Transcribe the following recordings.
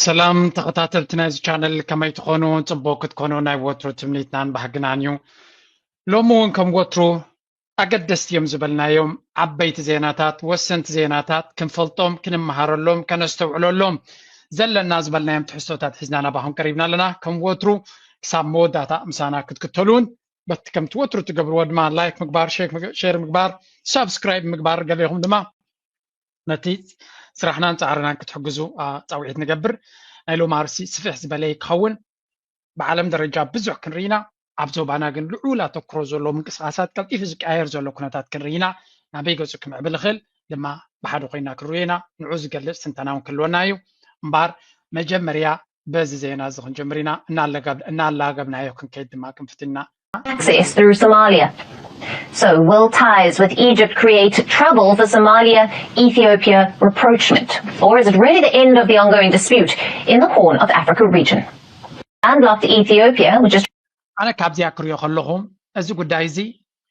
ሰላም ተኸታተልቲ ናይዚ ቻነል፣ ከመይ ትኾኑ? ጽቡቕ ክትኮኑ ናይ ወትሩ ትምኒትናን ባህግናን እዩ። ሎሚ እውን ከም ወትሩ ኣገደስቲ እዮም ዝበልናዮም ዓበይቲ ዜናታት፣ ወሰንቲ ዜናታት ክንፈልጦም፣ ክንመሃረሎም፣ ከነስተውዕለሎም ዘለና ዝበልናዮም ትሕዝቶታት ሒዝና ናባኹም ቀሪብና ኣለና። ከም ወትሩ ክሳብ መወዳእታ ምሳና ክትክተሉን በቲ ከምቲ ወትሩ ትገብርዎ ድማ ላይክ ምግባር፣ ሼር ምግባር፣ ሳብስክራይብ ምግባር፣ ገሌኹም ድማ ነቲ ስራሕናን ጻዕርናን ክትሕግዙ ጻውዒት ንገብር። ናይ ሎሚ ኣርእስቲ ስፍሕ ዝበለ ክኸውን። ብዓለም ደረጃ ብዙሕ ክንርኢ ኢና፣ ኣብ ዞባና ግን ልዑል ኣተኩሮ ዘለዎ ምንቅስቃሳት፣ ቀልጢፉ ዝቀያየር ዘሎ ኩነታት ክንርኢ ኢና። ናበይ ገጹ ክምዕብል ይኽእል ድማ ብሓደ ኮይና ክንርእዮ ኢና። ንዑ ዝገልጽ ትንተና እውን ክህልወና እዩ። እምበኣር መጀመርያ በዚ ዜና እዚ ክንጀምር ኢና። እናላገብናዮ ክንከይድ ድማ ክንፍትን ኢና። Access through Somalia. So, will ties with Egypt create trouble for Somalia Ethiopia rapprochement? Or is it really the end of the ongoing dispute in the Horn of Africa region? Landlocked Ethiopia, which is ኣነ ካብዚኣ ክሪኦ ከለኹ፣ እዚ ጉዳይ እዚ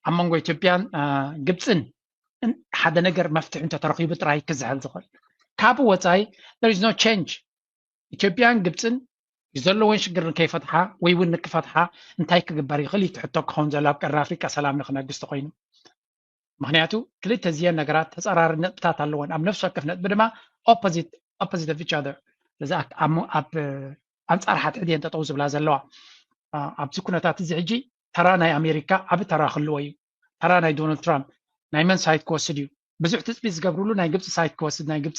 ኣብ መንጎ ኢትዮጵያን ግብፅን ሓደ ነገር መፍትሒ እንተተረኺቡ ጥራይ ክዝሕል ዝኽእል። ካብኡ ወፃኢ there is no change። ኢትዮጵያን ግብፅን ዘለወን ሽግር ንከይፈትሓ ወይ እውን ንክፈትሓ እንታይ ክግበር ይኽእል እዩ እቲ ሕቶ ክኸውን ዘሎ። ኣብ ቀርኒ ኣፍሪቃ ሰላም ንክነግስ ተኮይኑ፣ ምክንያቱ ክልተ እዚአን ነገራት ተፃራሪ ነጥብታት ኣለወን። ኣብ ነፍሲ ወከፍ ነጥቢ ድማ opposite opposite of each other፣ እዚ ኣብ ኣንፃር ሓድሕድ እየን ጠጠው ዝብላ ዘለዋ። ኣብዚ ኩነታት እዚ ሕጂ ተራ ናይ ኣሜሪካ ዓቢ ተራ ክህልዎ እዩ። ተራ ናይ ዶናልድ ትራምፕ ናይ መን ሳይት ክወስድ እዩ? ብዙሕ ትፅቢት ዝገብርሉ ናይ ግብፂ ሳይት ክወስድ፣ ናይ ግብፂ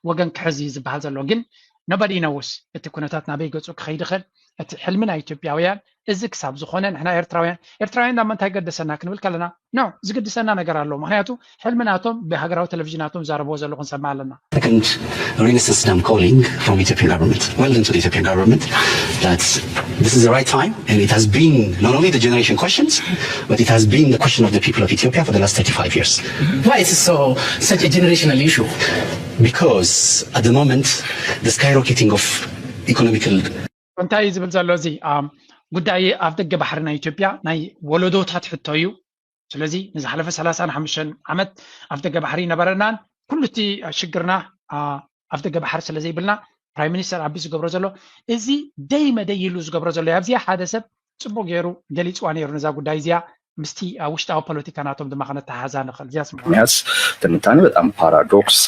ወገን ክሕዝ እዩ ዝበሃል ዘሎ። ግን nobody knows እቲ ኩነታት ናበይ ገፁ ክኸይድ ይኽእል። እቲ ሕልሚ ናይ ኢትዮጵያውያን እዚ ክሳብ ዝኾነ፣ ንሕና ኤርትራውያን ኤርትራውያን ናብ ምንታይ ገደሰና ክንብል ከለና፣ no፣ ዝግድሰና ነገር ኣሎ። ምክንያቱ ሕልሚ ናቶም ብሃገራዊ ቴሌቪዥናቶም ዝዛረብዎ ዘለኹ ንሰምዕ ኣለና። Second real estate I'm calling from Ethiopian government, well into the Ethiopian government, that this is the right time, and it has been not only the generation questions, but it has been the question of the people of Ethiopia for the last thirty-five years. Why is it so such a generational issue? Because at the moment, the skyrocketing of economical እንታይ እዩ ዝብል ዘሎ እዚ ጉዳይ? ኣብ ደገ ባሕሪ ናይ ኢትዮጵያ ናይ ወለዶታት ሕቶ እዩ። ስለዚ ንዝሓለፈ ሰላሳን ሓሙሽተን ዓመት ኣብ ደገ ባሕሪ ይነበረናን ኩሉ እቲ ሽግርና ኣብ ደገ ባሕሪ ስለ ዘይብልና፣ ፕራይም ሚኒስተር ኣቢ ዝገብሮ ዘሎ እዚ ደይ መደይ ኢሉ ዝገብሮ ዘሎ ኣብዚኣ ሓደ ሰብ ፅቡቅ ገይሩ ገሊፅዋ ነይሩ ነዛ ጉዳይ እዚኣ ምስቲ ውሽጣዊ ፖለቲካ ናቶም ድማ ከነተሓሓዛ ንኽእል። እዚኣ ስምዑ። ሚያስ ትንታኔ በጣም ፓራዶክስ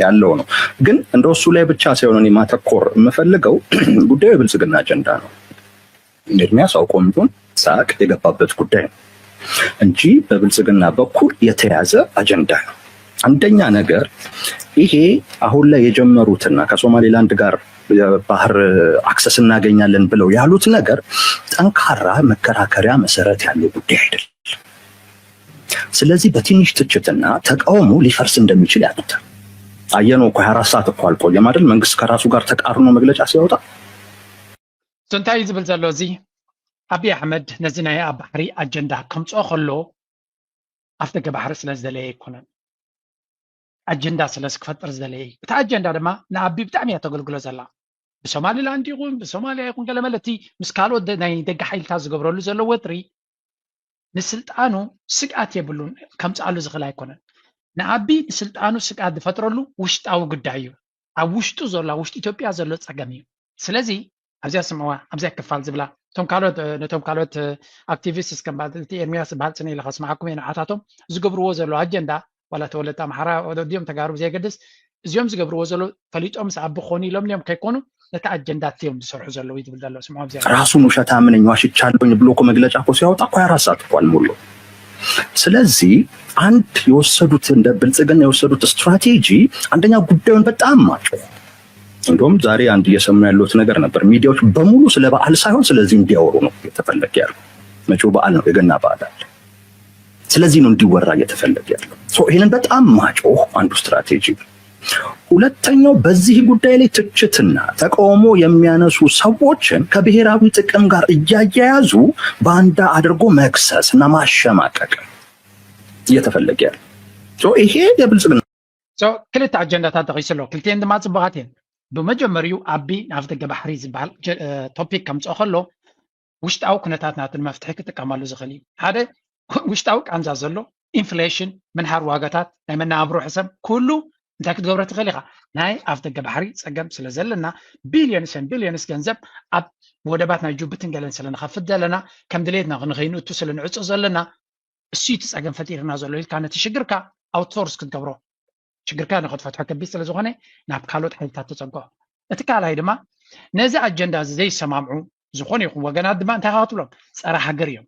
ያለው ነው። ግን እንደ እሱ ላይ ብቻ ሳይሆን እኔ ማተኮር የምፈልገው ጉዳዩ የብልጽግና አጀንዳ ነው። ኤርሚያስ አውቆም ይሁን ሳያቅ የገባበት ጉዳይ ነው እንጂ በብልጽግና በኩል የተያዘ አጀንዳ ነው። አንደኛ ነገር ይሄ አሁን ላይ የጀመሩትና ከሶማሌላንድ ጋር የባህር አክሰስ እናገኛለን ብለው ያሉት ነገር ጠንካራ መከራከሪያ መሰረት ያለው ጉዳይ አይደለም። ስለዚህ በትንሽ ትችትና ተቃውሞ ሊፈርስ እንደሚችል ያውቁታል። አየነው እኮ ሃያ አራት ሰዓት እኮ አልቆየም አይደል? መንግስት ከራሱ ጋር ተቃርኖ መግለጫ ሲያወጣ እንታይ እዩ ዝብል ዘሎ እዚ? ኣብይ ኣሕመድ ነዚ ናይ ኣብ ባሕሪ ኣጀንዳ ከምፅኦ ከሎ ኣፍ ደገ ባሕሪ ስለ ዝደለየ ኣይኮነን፣ ኣጀንዳ ስለ ክፈጥር ዝደለየ እዩ። እቲ ኣጀንዳ ድማ ንኣቢ ብጣዕሚ እያ ተገልግሎ ዘላ። ብሶማሊላንድ ይኹን ብሶማሊያ ይኹን ገለ መለቲ ምስ ካልኦት ናይ ደገ ሓይልታት ዝገብረሉ ዘሎ ወጥሪ ንስልጣኑ ስግኣት የብሉን፣ ከምፅኣሉ ዝኽእል ኣይኮነን። ንኣቢ ንስልጣኑ ስግኣት ዝፈጥረሉ ውሽጣዊ ጉዳይ እዩ። ኣብ ውሽጡ ዘሎ ኣብ ውሽጢ ኢትዮጵያ ዘሎ ፀገም እዩ። ስለዚ ኣብዚኣ ስምዕዋ ኣብዚኣ ክፋል ዝብላ እቶም ካልኦት ነቶም ካልኦት ኣክቲቪስት እስከ እቲ ኤርሚያስ ዝበሃል ፅነ ኢለ ከስምዓኩም እየ። ንዓታቶም ዝገብርዎ ዘሎ ኣጀንዳ ዋላ ተወለድቲ ኣምሓራ ወዲኦም ተጋሩ ብዘየገድስ እዚኦም ዝገብርዎ ዘሎ ፈሊጦም ምስ ኣቢ ክኾኑ ኢሎም እዮም ከይኮኑ ነቲ ኣጀንዳ እዮም ዝሰርሑ ዘለዉ ዝብል ዘሎ ስምዖ ኣብዚኣ ራሱን ውሸታም ነኝ ዋሽቻለሁኝ ብሎ እኮ መግለጫ እኮ ሲያወጣ እኮ ሃያ አራት ሰዓት እኮ አልሞላው። ስለዚህ አንድ የወሰዱት እንደ ብልጽግና የወሰዱት ስትራቴጂ አንደኛ ጉዳዩን በጣም ማጮ። እንደውም ዛሬ አንድ እየሰሙ ያለሁት ነገር ነበር። ሚዲያዎች በሙሉ ስለ በዓል ሳይሆን ስለዚህ እንዲያወሩ ነው የተፈለገ ያለው። መጪው በዓል ነው፣ የገና በዓል አለ። ስለዚህ ነው እንዲወራ እየተፈለገ ያለው። ይህንን በጣም ማጮህ አንዱ ስትራቴጂ። ሁለተኛው በዚህ ጉዳይ ላይ ትችትና ተቃውሞ የሚያነሱ ሰዎችን ከብሔራዊ ጥቅም ጋር እያያያዙ ባንዳ አድርጎ መክሰስ እና ማሸማቀቅ እየተፈለገ ያለው ይሄ የብልጽግና ክልተ ኣጀንዳታት ተኺሱ ኣሎ። ክልቲኤን ድማ ፅቡቃት እየን። ብመጀመሪኡ ኣቢ ናብ ደገ ባሕሪ ዝበሃል ቶፒክ ከምፅኦ ከሎ ውሽጣዊ ኩነታት ናትን መፍትሒ ክጥቀመሉ ዝኽእል እዩ። ሓደ ውሽጣዊ ቃንዛ ዘሎ ኢንፍሌሽን፣ ምንሃር ዋጋታት፣ ናይ መነባብሮ ሕሰም ኩሉ እንታይ ክትገብሮ ትኽእል ኢኻ? ናይ ኣፍ ደገ ባሕሪ ፀገም ስለ ዘለና፣ billions and billions ገንዘብ ኣብ ወደባት ናይ ጅቡትን ገለን ስለ ንኸፍት ዘለና፣ ከም ድሌትና ንኸይንእቱ ስለ ንዕፆ ዘለና፣ እሱ እቲ ፀገም ፈጢርና ዘሎ ኢልካ ነቲ ሽግርካ ኣውትሶርስ ክትገብሮ፣ ሽግርካ ንኸትፈትሖ ከቢድ ስለ ዝኾነ ናብ ካልኦት ሓይልታት ተፀግዖ። እቲ ካልኣይ ድማ ነዚ ኣጀንዳ እዚ ዘይሰማምዑ ዝኾነ ይኹን ወገናት ድማ እንታይ ክትብሎም? ፀረ ሃገር እዮም፣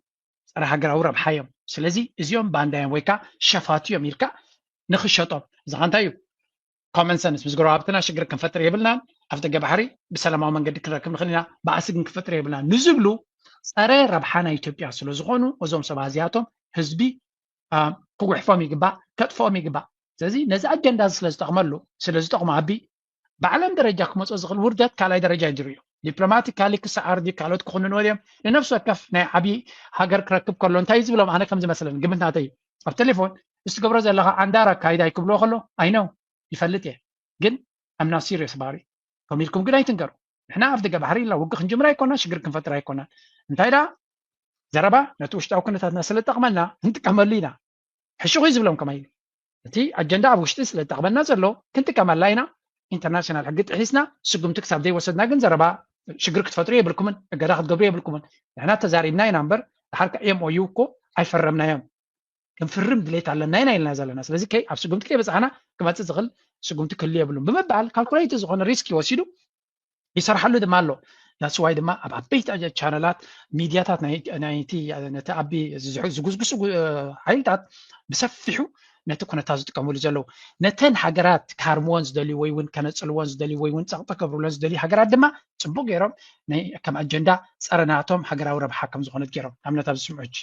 ፀረ ሃገራዊ ረብሓ እዮም። ስለዚ እዚኦም ባንዳ እዮም ወይ ከዓ ሸፋቱ እዮም ኢልካ ንኽሸጦም። እዚ ኸ እንታይ እዩ? ኮመን ሰንስ ምስ ጎረባብትና ሽግር ክንፈጥር የብልናን፣ ኣፍ ደገ ባሕሪ ብሰላማዊ መንገዲ ክንረክብ ንኽእል ኢና፣ ባእሲ ግን ክንፈጥር የብልናን ንዝብሉ ፀረ ረብሓ ናይ ኢትዮጵያ ስለ ዝኾኑ እዞም ሰባት እዚኣቶም ህዝቢ ክጉሕፎም ይግባእ፣ ከጥፍኦም ይግባእ። ስለዚ ነዚ ኣጀንዳ እዚ ስለ ዝጠቕመሉ ስለ ዝጠቕሙ ኣቢ ብዓለም ደረጃ ክመፅኦ ዝኽእል ውርደት ካልኣይ ደረጃ እዩ ዝርእዮ። ዲፕሎማቲካሊ ክሰዓር ድዩ ካልኦት ክኹንንዎ ድዮም? ንነፍሲ ወከፍ ናይ ዓብዪ ሃገር ክረክብ ከሎ እንታይ እዩ ዝብሎም? ኣነ ከም ዝመስለኒ ግምት ናተይ እዩ። ኣብ ቴሌፎን እሱ ትገብሮ ዘለኻ ዓንዳር ኣካይዳ ይክብልዎ ከሎ ኣይነው ይፈልጥ እየ፣ ግን ኣምና ሲሪየስ ባሪ ከም ኢልኩም ግን ኣይትንገሩ። ንሕና ኣፍ ደገ ባሕሪ ኢልና ውግእ ክንጅምር ኣይኮናን፣ ሽግር ክንፈጥር ኣይኮናን። እንታይ ደኣ ዘረባ ነቲ ውሽጣዊ ኩነታትና ስለ ዝጠቕመና ክንጥቀመሉ ኢና። ሕሹኽ እዩ ዝብሎም ከማይ ኢሉ እቲ ኣጀንዳ ኣብ ውሽጢ ስለ ዝጠቕመና ዘሎ ክንጥቀመላ ኢና። ኢንተርናሽናል ሕጊ ጥሒስና ስጉምቲ ክሳብ ዘይወሰድና ግን ዘረባ ሽግር ክትፈጥሩ የብልኩምን፣ እገዳ ክትገብሩ የብልኩምን። ንሕና ተዛሪብና ኢና እምበር ድሓር ኤምኦዩ እኮ ኣይፈረምናዮም። ክንፍርም ድሌት ኣለና ኢና ኢልና ዘለና። ስለዚ ከይ ኣብ ስጉምቲ ከይበፃሕና ክመፅእ ዝኽእል ስጉምቲ ክህሉ የብሉን ብምባል ካልኩሌት ዝኾነ ሪስክ ይወሲዱ ይሰርሓሉ ድማ ኣሎ። ዳትስ ዋይ ድማ ኣብ ዓበይቲ ቻነላት ሚድያታት ናይ- ናይቲ ነቲ ኣቢ ዝዝሑ- ዝጉስጉሱ ጉ- ሓይልታት ብሰፊሑ ነቲ ኩነታት ዝጥቀምሉ ዘለዉ ነተን ሃገራት ክሃርምዎን ዝደልዩ ወይ እውን ከነፅልዎን ዝደልዩ ወይ እውን ፀቕጢ ከብርለን ዝደልዩ ሃገራት ድማ ፅቡቅ ገይሮም ናይ ከም ኣጀንዳ ፀረ ናቶም ሃገራዊ ረብሓ ከም ዝኾነት ገይሮም ኣብነት ኣብዚ ስምዑ ሕጂ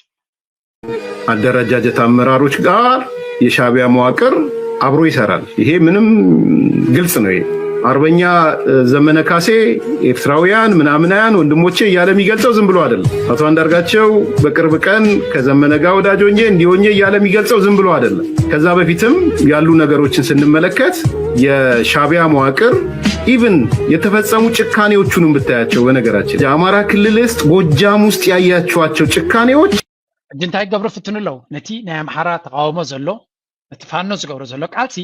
አደረጃጀት አመራሮች ጋር የሻዕቢያ መዋቅር አብሮ ይሰራል። ይሄ ምንም ግልጽ ነው። ይሄ አርበኛ ዘመነ ካሴ ኤርትራውያን ምናምናያን ወንድሞቼ እያለ የሚገልጸው ዝም ብሎ አይደለም። አቶ አንዳርጋቸው በቅርብ ቀን ከዘመነ ጋር ወዳጅ ሆኜ እንዲህ ሆኜ እያለ የሚገልጸው ዝም ብሎ አይደለም። ከዛ በፊትም ያሉ ነገሮችን ስንመለከት የሻዕቢያ መዋቅር ኢቭን የተፈጸሙ ጭካኔዎቹንም ብታያቸው፣ በነገራችን የአማራ ክልል ውስጥ ጎጃም ውስጥ ያያችኋቸው ጭካኔዎች ሕጂ እንታይ ክገብሩ ፍትኑ ኣለዉ? ነቲ ናይ ኣምሓራ ተቃውሞ ዘሎ ነቲ ፋኖ ዝገብሮ ዘሎ ቃልሲ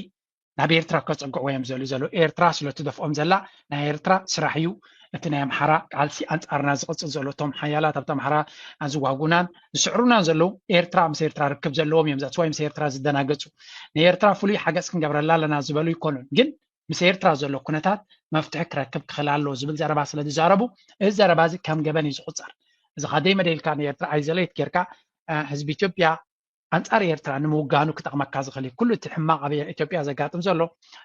ናብ ኤርትራ ከፀግዕዎ እዮም ዝደልዩ ዘለዉ። ኤርትራ ስለ ትደፍኦም ዘላ ናይ ኤርትራ ስራሕ እዩ። እቲ ናይ ኣምሓራ ቃልሲ ኣንፃርና ዝቕፅል ዘሎ እቶም ሓያላት ኣብቲ ኣምሓራ ዝዋጉናን ዝስዕሩናን ዘለዉ ኤርትራ ምስ ኤርትራ ርክብ ዘለዎም እዮም። ዛትስ ዋይ ምስ ኤርትራ ዝደናገፁ ንኤርትራ ፍሉይ ሓገዝ ክንገብረላ ኣለና ዝበሉ ይኮኑን ግን ምስ ኤርትራ ዘሎ ኩነታት መፍትሒ ክረክብ ክኽእል ኣለዎ ዝብል ዘረባ ስለ ዝዛረቡ እዚ ዘረባ እዚ ከም ገበን እዩ ዝቁፀር። እዚ ካ ደይመደ ኢልካ ንኤርትራ ኣይዘለይት ጌርካ ህዝቢ ኢትዮጵያ ኣንፃር ኤርትራ ንምውጋኑ ክጠቕመካ ዝኽእል እዩ። ኩሉ እቲ ሕማቕ ኣብ ኢትዮጵያ ዘጋጥም ዘሎ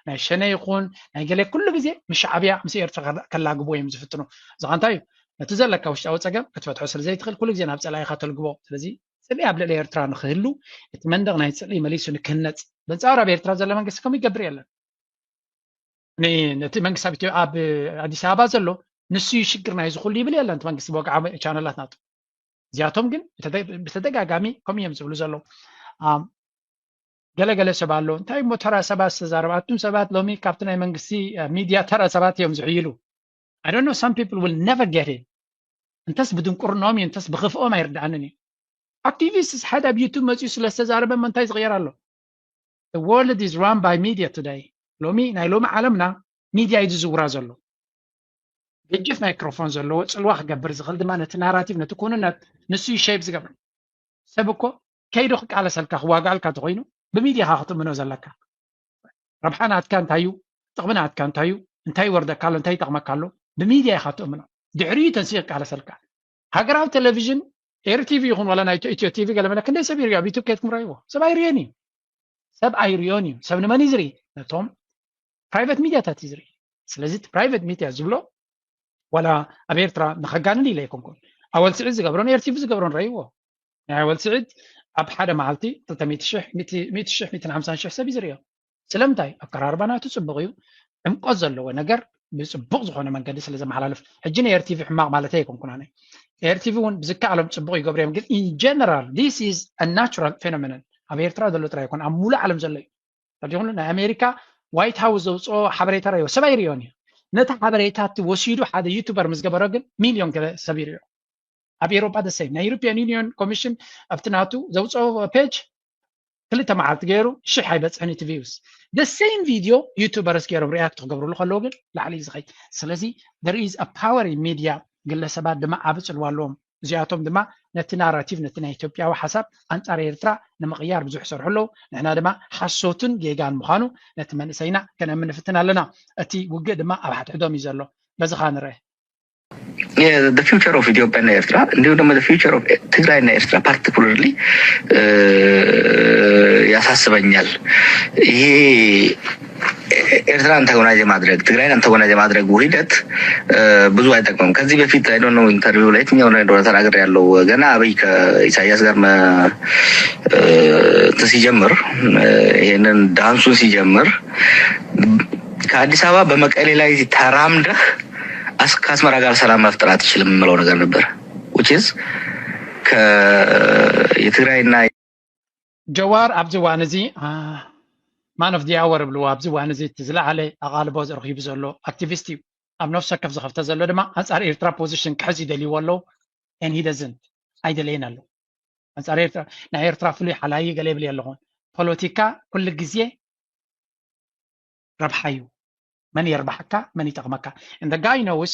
ናይ ሸነ ይኹን ናይ ገለ ኩሉ ግዜ ምስ ሻዕብያ ምስ ኤርትራ ከላግቡ እዮም ዝፍትኑ። እዚ ካ እንታይ እዩ? ነቲ ዘለካ ውሽጣዊ ፀገም ክትፈትሖ ስለ ዘይትኽእል ኩሉ ግዜ ናብ ፀላኢኻ ተልግቦ። ስለዚ ፅልኢ ኣብ ልዕሊ ኤርትራ ንክህሉ እቲ መንደቕ ናይ ፅልኢ መሊሱ ንክህነፅ በንፃሩ ኣብ ኤርትራ ዘሎ መንግስቲ ከምኡ ይገብር የለን። ነቲ መንግስቲ ኣብ ኣዲስ ኣበባ ዘሎ ንሱ እዩ ሽግር ናይ ዝኩሉ ይብል የለን መንግስቲ ብወግዓ ቻነላት ናቱ። እዚኣቶም ግን ብተደጋጋሚ ከምኡ እዮም ዝብሉ ዘለዉ። ገለገለ ሰብ ኣሎ እንታይ እሞ ተራ ሰባት ዝተዛረቡ ኣቱም ሰባት ሎሚ ካብቲ ናይ መንግስቲ ሚድያ ተራ ሰባት እዮም ዝሕይሉ። I don't know some people will never get it። እንተስ ብድንቁርኖም እዩ እንተስ ብክፍኦም ኣይርድኣንን እዩ። ኣክቲቪስት ሓደ ኣብ ዩቱብ መፅኡ ስለ ዝተዛረበ እሞ እንታይ ዝቕየር ኣሎ? The world is run by media today። ሎሚ ናይ ሎሚ ዓለምና ሚድያ እዩ ዝዝውራ ዘሎ። ገጅፍ ማይክሮፎን ዘለዎ ፅልዋ ክገብር ዝኽእል ድማ ነቲ ናራቲቭ ነቲ ኩንነት ንሱ እዩ ሸይፕ ዝገብር። ሰብ እኮ ከይዱ ክቃለሰልካ ክዋጋኣልካ እንተኮይኑ ብሚድያ ኢኻ ክትእምኖ ዘለካ። ረብሓ ናትካ እንታይ እዩ? ጥቕሚ ናትካ እንታይ እዩ? እንታይ ይወርደካ ኣሎ? እንታይ ይጠቕመካ ኣሎ? ብሚድያ ኢኻ ትእምኖ። ድሕሪኡ ተንስኡ ይቃለሰልካ። ሃገራዊ ቴሌቪዥን ኤሪ ቲቪ ይኹን ዋላ ናይ ኢትዮ ቲቪ ገለ መለ ክንደይ ሰብ ይሪኦ ኣብ ዩቱብ ከይድኩም ረእይዎ። ሰብ ኣይሪኦን እዩ። ሰብ ኣይሪኦን እዩ። ሰብ ንመን እዩ ዝርኢ? ነቶም ፕራይቨት ሚድያታት እዩ ዝርኢ። ስለዚ እቲ ፕራይቨት ሚድያ ዝብሎ ዋላ ኣብ ኤርትራ ንኸጋንን ኢለ ኣይኮንኩን። ኣወል ስዒድ ዝገብሮን ኤር ቲቪ ዝገብሮን ረእይዎ። ናይ ኣወል ስዒድ ኣብ ሓደ መዓልቲ ክልተ ሚእቲ ሽሕ፣ ሚእቲ ሽሕ፣ ሚእትን ሓምሳን ሽሕ ሰብ እዩ ዝርእዮ። ስለምንታይ? ኣቀራርባ ናቱ ጽቡቕ እዩ። ዕምቆት ዘለዎ ነገር ብጽቡቕ ዝኾነ መንገዲ ስለ ዘመሓላልፍ። ሕጂ ንኤር ቲቪ ሕማቕ ማለተይ ኣይኮንኩን ኣነ። ኤር ቲቪ እውን ብዝከኣሎም ጽቡቕ ይገብሩ እዮም። ግን in general this is a natural phenomenon። ኣብ ኤርትራ ዘሎ ጥራይ ኣይኮን ኣብ ሙሉእ ዓለም ዘሎ እዩ። ተሪኹም ናይ ኣሜሪካ ዋይት ሃውስ ዘውፅኦ ሓበሬታ ረእይዎ ሰብ ኣይርእዮን እዩ። ነቲ ሓበሬታ እቲ ወሲዱ ሓደ ዩቱበር ምስ ገበሮ ግን ሚልዮን ገለ ሰብ ይርእዮ። ኣብ ኤሮጳ the same ናይ ዩሮፒያን ዩኒዮን ኮሚሽን ኣብቲ ናቱ ዘውፅኦ ፔጅ ክልተ መዓልቲ ገይሩ ሽሕ ኣይበፅሕን እቲ views። The same video YouTubers ገይሮም react ክገብርሉ ከለዉ ግን ላዕሊ እዩ ዝኸይድ። ስለዚ there is a power in media። ግለሰባት ድማ ዓቢ ፅልዋ ኣለዎም። እዚኣቶም ድማ ነቲ ናራቲቭ፣ ነቲ ናይ ኢትዮጵያዊ ሓሳብ ኣንጻር ኤርትራ ንምቕያር ብዙሕ ይሰርሑ ኣለዉ። ንሕና ድማ ሓሶትን ጌጋን ምዃኑ ነቲ መንእሰይና ከነምን ንፍትን ኣለና። እቲ ውግእ ድማ ኣብ ሓድሕዶም እዩ ዘሎ። በዚ ኸኣ ንርአ። The future of ኢትዮጵያ እና ኤርትራ እንዲሁም ደግሞ the future of ትግራይ እና ኤርትራ particularly ያሳስበኛል። ይሄ ኤርትራ አንታጎናይዝ የማድረግ ትግራይን አንታጎናይዝ የማድረግ ውህደት ብዙ አይጠቅምም። ከዚህ በፊት አይ ዶንት ኖ ኢንተርቪው ላይ የትኛው ላይ እንደሆነ ተናግሬያለሁ። ገና አብይ ከኢሳያስ ጋር መ- እንትን ሲጀምር ይሄንን ዳንሱን ሲጀምር ከአዲስ አበባ በመቀሌ ላይ ተራምደህ አስ- ከአስመራ ጋር ሰላም መፍጠር አትችልም የምለው ነገር ነበር። Which is ከ የትግራይና ጀዋር ኣብዚ እዋን እዚ ማን ኦፍ ዲ ኣወር ብልዎ ኣብዚ እዋን እዚ እቲ ዝለዓለ ኣቓልቦ ዘርኺቡ ዘሎ ኣክቲቪስት እዩ። ኣብ ነፍሲ ወከፍ ዝኸፍተ ዘሎ ድማ ኣንጻር ኤርትራ ፖዚሽን ክሕዝ ይደልይዎ ኣለዉ። And he doesn't። ኣይደለየን ኣሎ። ኣንጻር ኤርትራ ናይ ኤርትራ ፍሉይ ሓላዪ ገለ ይብል ኣለኹን። ፖለቲካ ኩሉ ግዜ ረብሓ እዩ። መን የርብሓካ፣ መን ይጠቕመካ። And the guy knows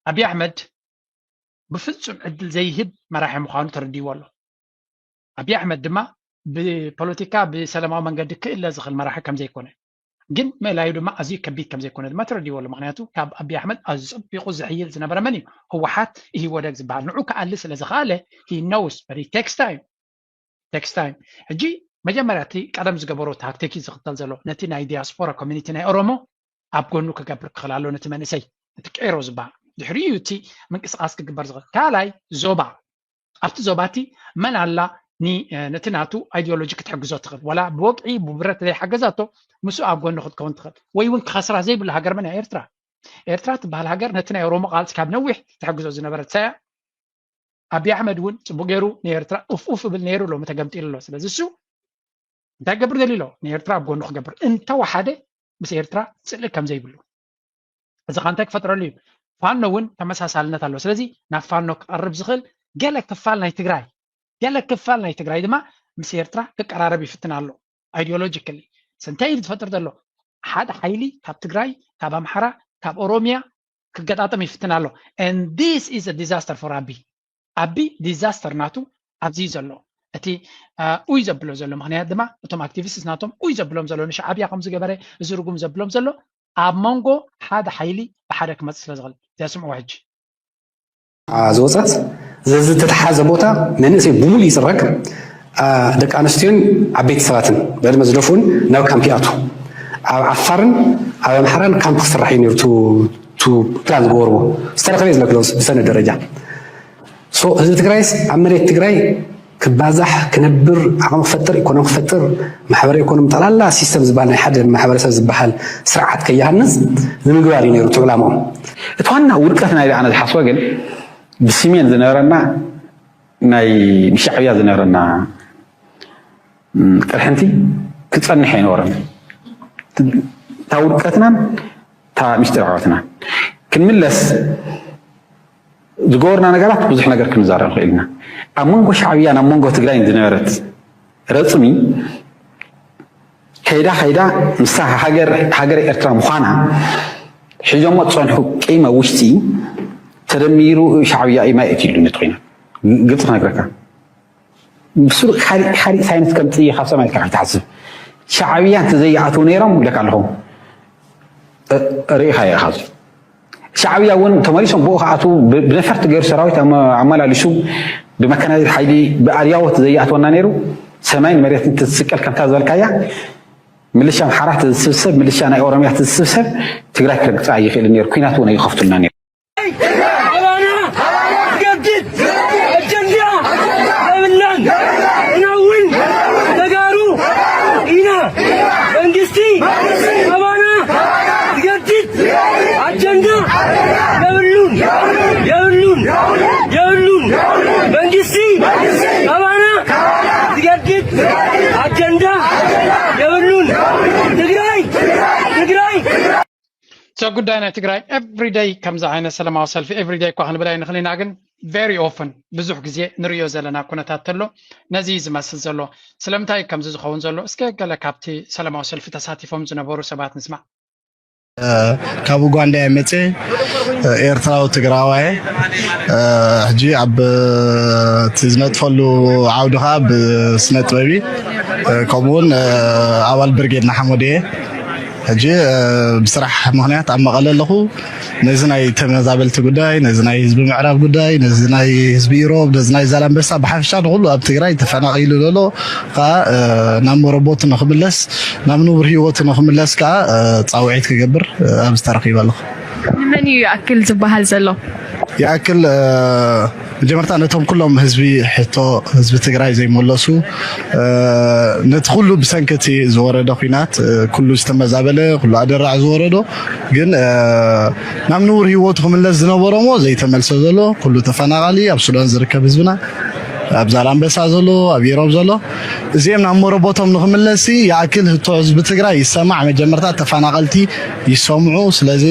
ኣቢ ኣሕመድ ብፍጹም ዕድል ዘይህብ መራሒ ምዃኑ ተረዲዎ ኣሎ። ኣቢ ኣሕመድ ድማ ብፖለቲካ ብሰላማዊ መንገዲ ክእለ ዝኽእል መራሒ ከም ዘይኮነ ግን ምእላዩ ድማ ኣዝዩ ከቢድ ከም ዘይኮነ ድማ ተረዲዎ ኣሎ። ምክንያቱ ካብ ኣቢ ኣሕመድ ኣዝዩ ጸቢቑ ዝሕይል ዝነበረ መን እዩ? ህወሓት ኢህወደግ ዝበሃል ንዑ ክኣሊ ስለ ዝኸኣለ he knows but it takes time takes time። ሕጂ መጀመርያ እቲ ቀደም ዝገበሮ ታክቲክ እዩ ዝኽተል ዘሎ ነቲ ናይ ዲያስፖራ ኮሚኒቲ ናይ ኦሮሞ ኣብ ጎኑ ክገብር ክኽእል ኣሎ ነቲ መንእሰይ እቲ ቄሮ ዝበሃል ድሕሪኡ እቲ ምንቅስቃስ ክግበር ዝኽእል ካልኣይ ዞባ ኣብቲ ዞባ እቲ መን ኣላ ነቲ ናቱ ኣይዲዮሎጂ ክትሕግዞ ትኽእል ዋላ ብወግዒ ብብረት ዘይሓገዛቶ ምስኡ ኣብ ጎኑ ክትከውን ትኽእል ወይ እውን ክኸስራ ዘይብሉ ሃገር መን እያ ኤርትራ ኤርትራ ትበሃል ሃገር ነቲ ናይ ኦሮሞ ቃልሲ ካብ ነዊሕ ትሕግዞ ዝነበረት ሳያ ኣቢ ኣሕመድ እውን ፅቡቅ ገይሩ ንኤርትራ ኡፍ ኡፍ እብል ነይሩ ሎሚ ተገምጢሉ ኣሎ ስለዚ እሱ እንታይ ገብር ደልዩ ኣሎ ንኤርትራ ኣብ ጎኑ ክገብር እንተወሓደ ምስ ኤርትራ ፅልእ ከም ዘይብሉ እዚ ካ እንታይ ክፈጥረሉ እዩ ፋኖ እውን ተመሳሳልነት ኣለዎ ስለዚ ናብ ፋኖ ክቐርብ ዝኽእል ገለ ክፋል ናይ ትግራይ ገለ ክፋል ናይ ትግራይ ድማ ምስ ኤርትራ ክቀራረብ ይፍትን ኣሎ ideologically እንታይ እዩ ዝፈጥር ዘሎ ሓደ ሓይሊ ካብ ትግራይ ካብ ኣምሓራ ካብ ኦሮሚያ ክገጣጠም ይፍትን ኣሎ and this is a disaster for ኣቢ ኣቢ disaster ናቱ ኣብዚ ዘሎ እቲ ኡይ ዘብሎ ዘሎ ምክንያት ድማ እቶም ኣክቲቪስት ናቶም ኡይ ዘብሎም ዘሎ ንሻዓብያ ከም ዝገበረ እዚ ርጉም ዘብሎም ዘሎ ኣብ መንጎ ሓደ ሓይሊ ብሓደ ክመፅእ ስለ ዝኽእል ዘስምዕዎ ሕጂ ዝወፀት ዘዝተተሓዘ ቦታ መንእሰይ ብሙሉ ይፅረግ ደቂ ኣንስትዮን ዓበይቲ ሰባትን ብዕድመ ዝደፍኡን ናብ ካምፕ ይኣቱ ኣብ ዓፋርን ኣብ ኣምሓራን ካምፕ ክስራሕ እዩ ነሩ ፕላን ዝገበርዎ ዝተረኸበ ዝለክሎ ብሰነ ደረጃ ህዝቢ ትግራይስ ኣብ መሬት ትግራይ ክባዛሕ ክነብር ዓቕሚ ክፈጥር ኢኮኖሚ ክፈጥር ማሕበረ ኢኮኖሚ ጠቕላላ ሲስተም ዝበሃል ናይ ሓደ ማሕበረሰብ ዝበሃል ስርዓት ከይሃንፅ ንምግባር እዩ ነይሩ እቲ ዕላምኦም። እቲ ዋና ውድቀት ናይ ኣነ ዝሓስቦ ግን ብስሜን ዝነበረና ናይ ብሻዕብያ ዝነበረና ቅርሕንቲ ክፀንሕ ኣይነበረን። እታ ውድቀትናን እታ ሚስጢር ዓወትናን ክንምለስ ዝገበርና ነገራት ብዙሕ ነገር ክንዛረብ ንኽእል ኢና። ኣብ መንጎ ሻዕብያን ኣብ መንጎ ትግራይን ዝነበረት ረፅሚ ከይዳ ከይዳ ምስታ ሃገር ሃገር ኤርትራ ምዃና ሒዞሞ ዝፀንሑ ቂም ኣብ ውሽጢ ተደሚሩ ሻዕብያ እዩ ማይ ኣእትዩሉ ነቲ ኲናት። ግልፂ ክነግረካ ብስሩዕ ሓሪቕ ሓሪቕ ሳይንስ ከምፅእ እየ ካብ ሰማይ ኢልካ ከይትሓስብ። ሻዕብያ እንተዘይኣትዉ ነይሮም ኢለካ ኣለኹ። ርኢኻዮ ኢኻ እዚ። ሻዕብያ እውን ተመሊሶም ብኡ ክኣትዉ ብነፈርቲ ገይሩ ሰራዊት ኣመላሊሱ ብመካናይዝድ ሓይሊ ብኣድያዎት ዘይኣትወና ነይሩ ሰማይን መሬትን ትስቀል ከምታ ዝበልካያ ምልሻ ኣምሓራ ትስብሰብ ምልሻ ናይ ኦሮሚያ ትስብሰብ ትግራይ ክረግፃ ኣይኽእልን ነይሩ ኩናት እውን ኣይኸፍቱልና ነይሩ። ኣባና ትገድድ ኣጀንዳ የብልናን። ንሕና እውን ተጋሩ ኢና። መንግስቲ ኣባና ትገድድ ኣጀንዳ የብሉን የብሉን የብሉን። መንግስቲ ኣባና ትገድድ ኣጀንዳ የብሉን። ትግራይ ትግራይ So ጉዳይ ናይ ትግራይ everyday ከምዚ ዓይነት ሰላማዊ ሰልፊ everyday እኳ ክንብል ኣይንኽእል ኢና ግን very often ብዙሕ ግዜ ንርእዮ ዘለና ኩነታት ተሎ ነዚ እዩ ዝመስል ዘሎ። ስለምንታይ ከምዚ ዝኸውን ዘሎ እስከ ገለ ካብቲ ሰላማዊ ሰልፊ ተሳቲፎም ዝነበሩ ሰባት ንስማዕ። ካብ ኡጋንዳ እየ መፅየ። ኤርትራዊ ትግራዋይ እየ። ሕጂ ኣብ እቲ ዝነጥፈሉ ዓውዲ ከዓ ብስነ ጥበብ እዩ። ከምኡውን ኣባል ብርጌድ ንሓመዱ እየ። ሕጂ ብስራሕ ምክንያት ኣብ መቐለ ኣለኹ። ነዚ ናይ ተመዛበልቲ ጉዳይ፣ ነዚ ናይ ህዝቢ ምዕራብ ጉዳይ፣ ነዚ ናይ ህዝቢ ኢሮብ፣ ነዚ ናይ ዛላምበሳ፣ ብሓፈሻ ንኩሉ ኣብ ትግራይ ተፈናቒሉ ዘሎ ከዓ ናብ መረቦቱ ንክምለስ፣ ናብ ንቡር ህይወቱ ንክምለስ ከዓ ፃውዒት ክገብር ኣብዚ ተረኺበ ኣለኹ። ንመን እዩ ይኣክል ዝበሃል ዘሎ? ይኣክል መጀመርታ ነቶም ኩሎም ህዝቢ ሕቶ ህዝቢ ትግራይ ዘይመለሱ፣ ነቲ ኩሉ ብሰንኪ እቲ ዝወረደ ኲናት ኩሉ ዝተመዛበለ፣ ኩሉ ኣደራዕ ዝወረዶ፣ ግን ናብ ንቡር ህይወቱ ክምለስ ዝነበሮ እሞ ዘይተመልሰ ዘሎ፣ ኩሉ ተፈናቓሊ፣ ኣብ ሱዳን ዝርከብ ህዝብና፣ ኣብ ዛላምበሳ ዘሎ፣ ኣብ ኢሮብ ዘሎ፣ እዚኦም ናብ መረቦቶም ንክምለስ ይኣክል ህቶ ህዝቢ ትግራይ ይሰማዕ። መጀመርታ ተፈናቐልቲ ይሰምዑ። ስለዚ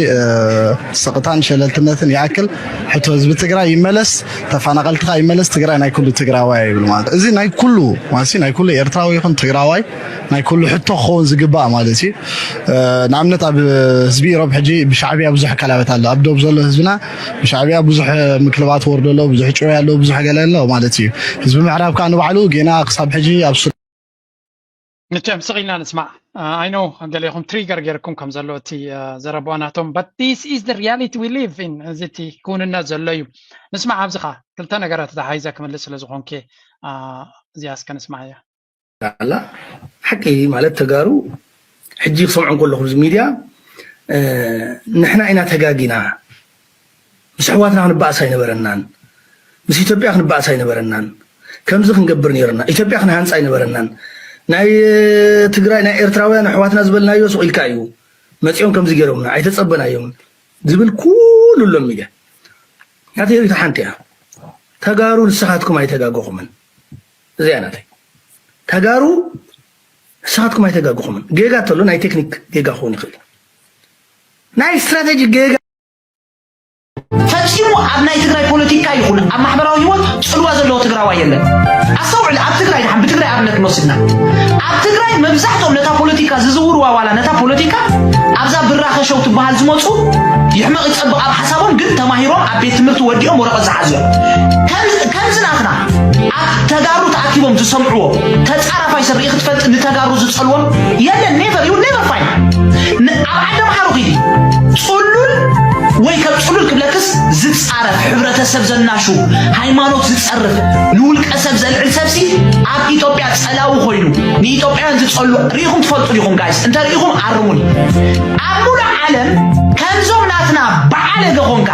ስቕታን ሸለልትነትን ይኣክል ሕቶ ህዝቢ ትግራይ ይመለስ፣ ተፈናቐልቲ ከዓ ይመለስ። ትግራይ ናይ ኩሉ ትግራዋይ ይብል ማለት እዚ ናይ ኩሉ ማለት ናይ ኩሉ ኤርትራዊ ይኹን ትግራዋይ ናይ ኩሉ ሕቶ ክኸውን ዝግባእ ማለት እዩ። ንኣብነት ኣብ ህዝቢ ኢሮብ ሕጂ ብሻዕብያ ብዙሕ ከላበት ኣሎ። ኣብ ዶብ ዘሎ ህዝብና ብሻዕብያ ብዙሕ ምክልባት ወርዶ ኣሎ፣ ብዙሕ ጭወያ ኣሎ፣ ብዙሕ ገለ ኣሎ ማለት እዩ። ህዝቢ ምዕራብ ከዓ ንባዕሉ ጌና ክሳብ ሕጂ ኣብ ሱ ንቸም ስቕ ኢልና ንስማዕ። ኣይኖ ገሌኹም ትሪገር ገይርኩም ከም ዘሎ እቲ ዘረብኦ ናቶም but this is the reality we live in። እዚ እቲ ክውንነት ዘሎ እዩ። ንስማዕ ኣብዚ ኸዓ ክልተ ነገራት ተተሓሒዘ ክምልስ ስለ ዝኾንኩ እዚኣ እስከ ንስማዕ እያ። ኣላ ሓቂ ማለት ተጋሩ ሕጂ ክሰምዖ ከለኹ እዚ ሚድያ ንሕና ኢና ተጋጊና፣ ምስ ኣሕዋትና ክንበኣስ ኣይነበረናን፣ ምስ ኢትዮጵያ ክንበኣስ ኣይነበረናን፣ ከምዚ ክንገብር ነይርና፣ ኢትዮጵያ ክንሃንፃ ኣይነበረናን። ናይ ትግራይ ናይ ኤርትራውያን ኣሕዋትና ዝበልናዮ ሱቕ ኢልካ እዩ መፂኦም ከምዚ ገይሮምና ኣይተፀበናዮም ዝብል ኩሉ ኣሎ ሚድያ። ናተይ ሪኢቶ ሓንቲ እያ። ተጋሩ ንስኻትኩም ኣይተጋገኹምን። እዚኣ ናተይ። ተጋሩ ንስኻትኩም ኣይተጋገኹምን። ጌጋ ተሎ ናይ ቴክኒክ ጌጋ ክኸውን ይኽእል እዩ። ናይ ስትራቴጂ ጌጋ ፈፂሙ ኣብ ናይ ትግራይ ፖለቲካ ይኹን ኣብ ማሕበራዊ ህይወት ፅልዋ ዘለዎ ትግራዋይ የለን። ኣስተውዕል፣ ኣብ ትግራይ ድሓን ብትግራይ ኣብነት ንወስድና፣ ኣብ ትግራይ መብዛሕትኦም ነታ ፖለቲካ ዝዝውርዋ ዋላ ነታ ፖለቲካ ኣብዛ ብራኸ ሸው ትበሃል ዝመፁ ይሕመቕ ይፀብቕ ኣብ ሓሳቦም ግን ተማሂሮም ኣብ ቤት ትምህርቲ ወዲኦም ወረቐት ዝሓዙ እዮም። ከም- ከምዚ ናትና ኣብ ተጋሩ ተኣኪቦም ዝሰምዕዎ ተፃራፋይ ሰብ ርኢ ክትፈልጥ ንተጋሩ ዝፀልዎም የለን። Never, you never find። ን- ኣብ ዓዲ ኣምሓሩ ኺዲ ፅሉል ወይ ከም ፅሉል ክብለክስ ዝፃረፍ ሕብረተሰብ ዘናሹ ሃይማኖት ዝፀርፍ ንውልቀ ሰብ ዘልዕል ሰብሲ ኣብ ኢትዮጵያ ፀላዊ ኮይኑ ንኢትዮጵያውያን ዝፀሉ ርኢኹም ትፈልጡ ዲኹም? ጋይስ እንተ ርኢኹም ኣርሙኒ። ኣብ ሙሉእ ዓለም ከምዞም ናትና በዓለገ ኾንካ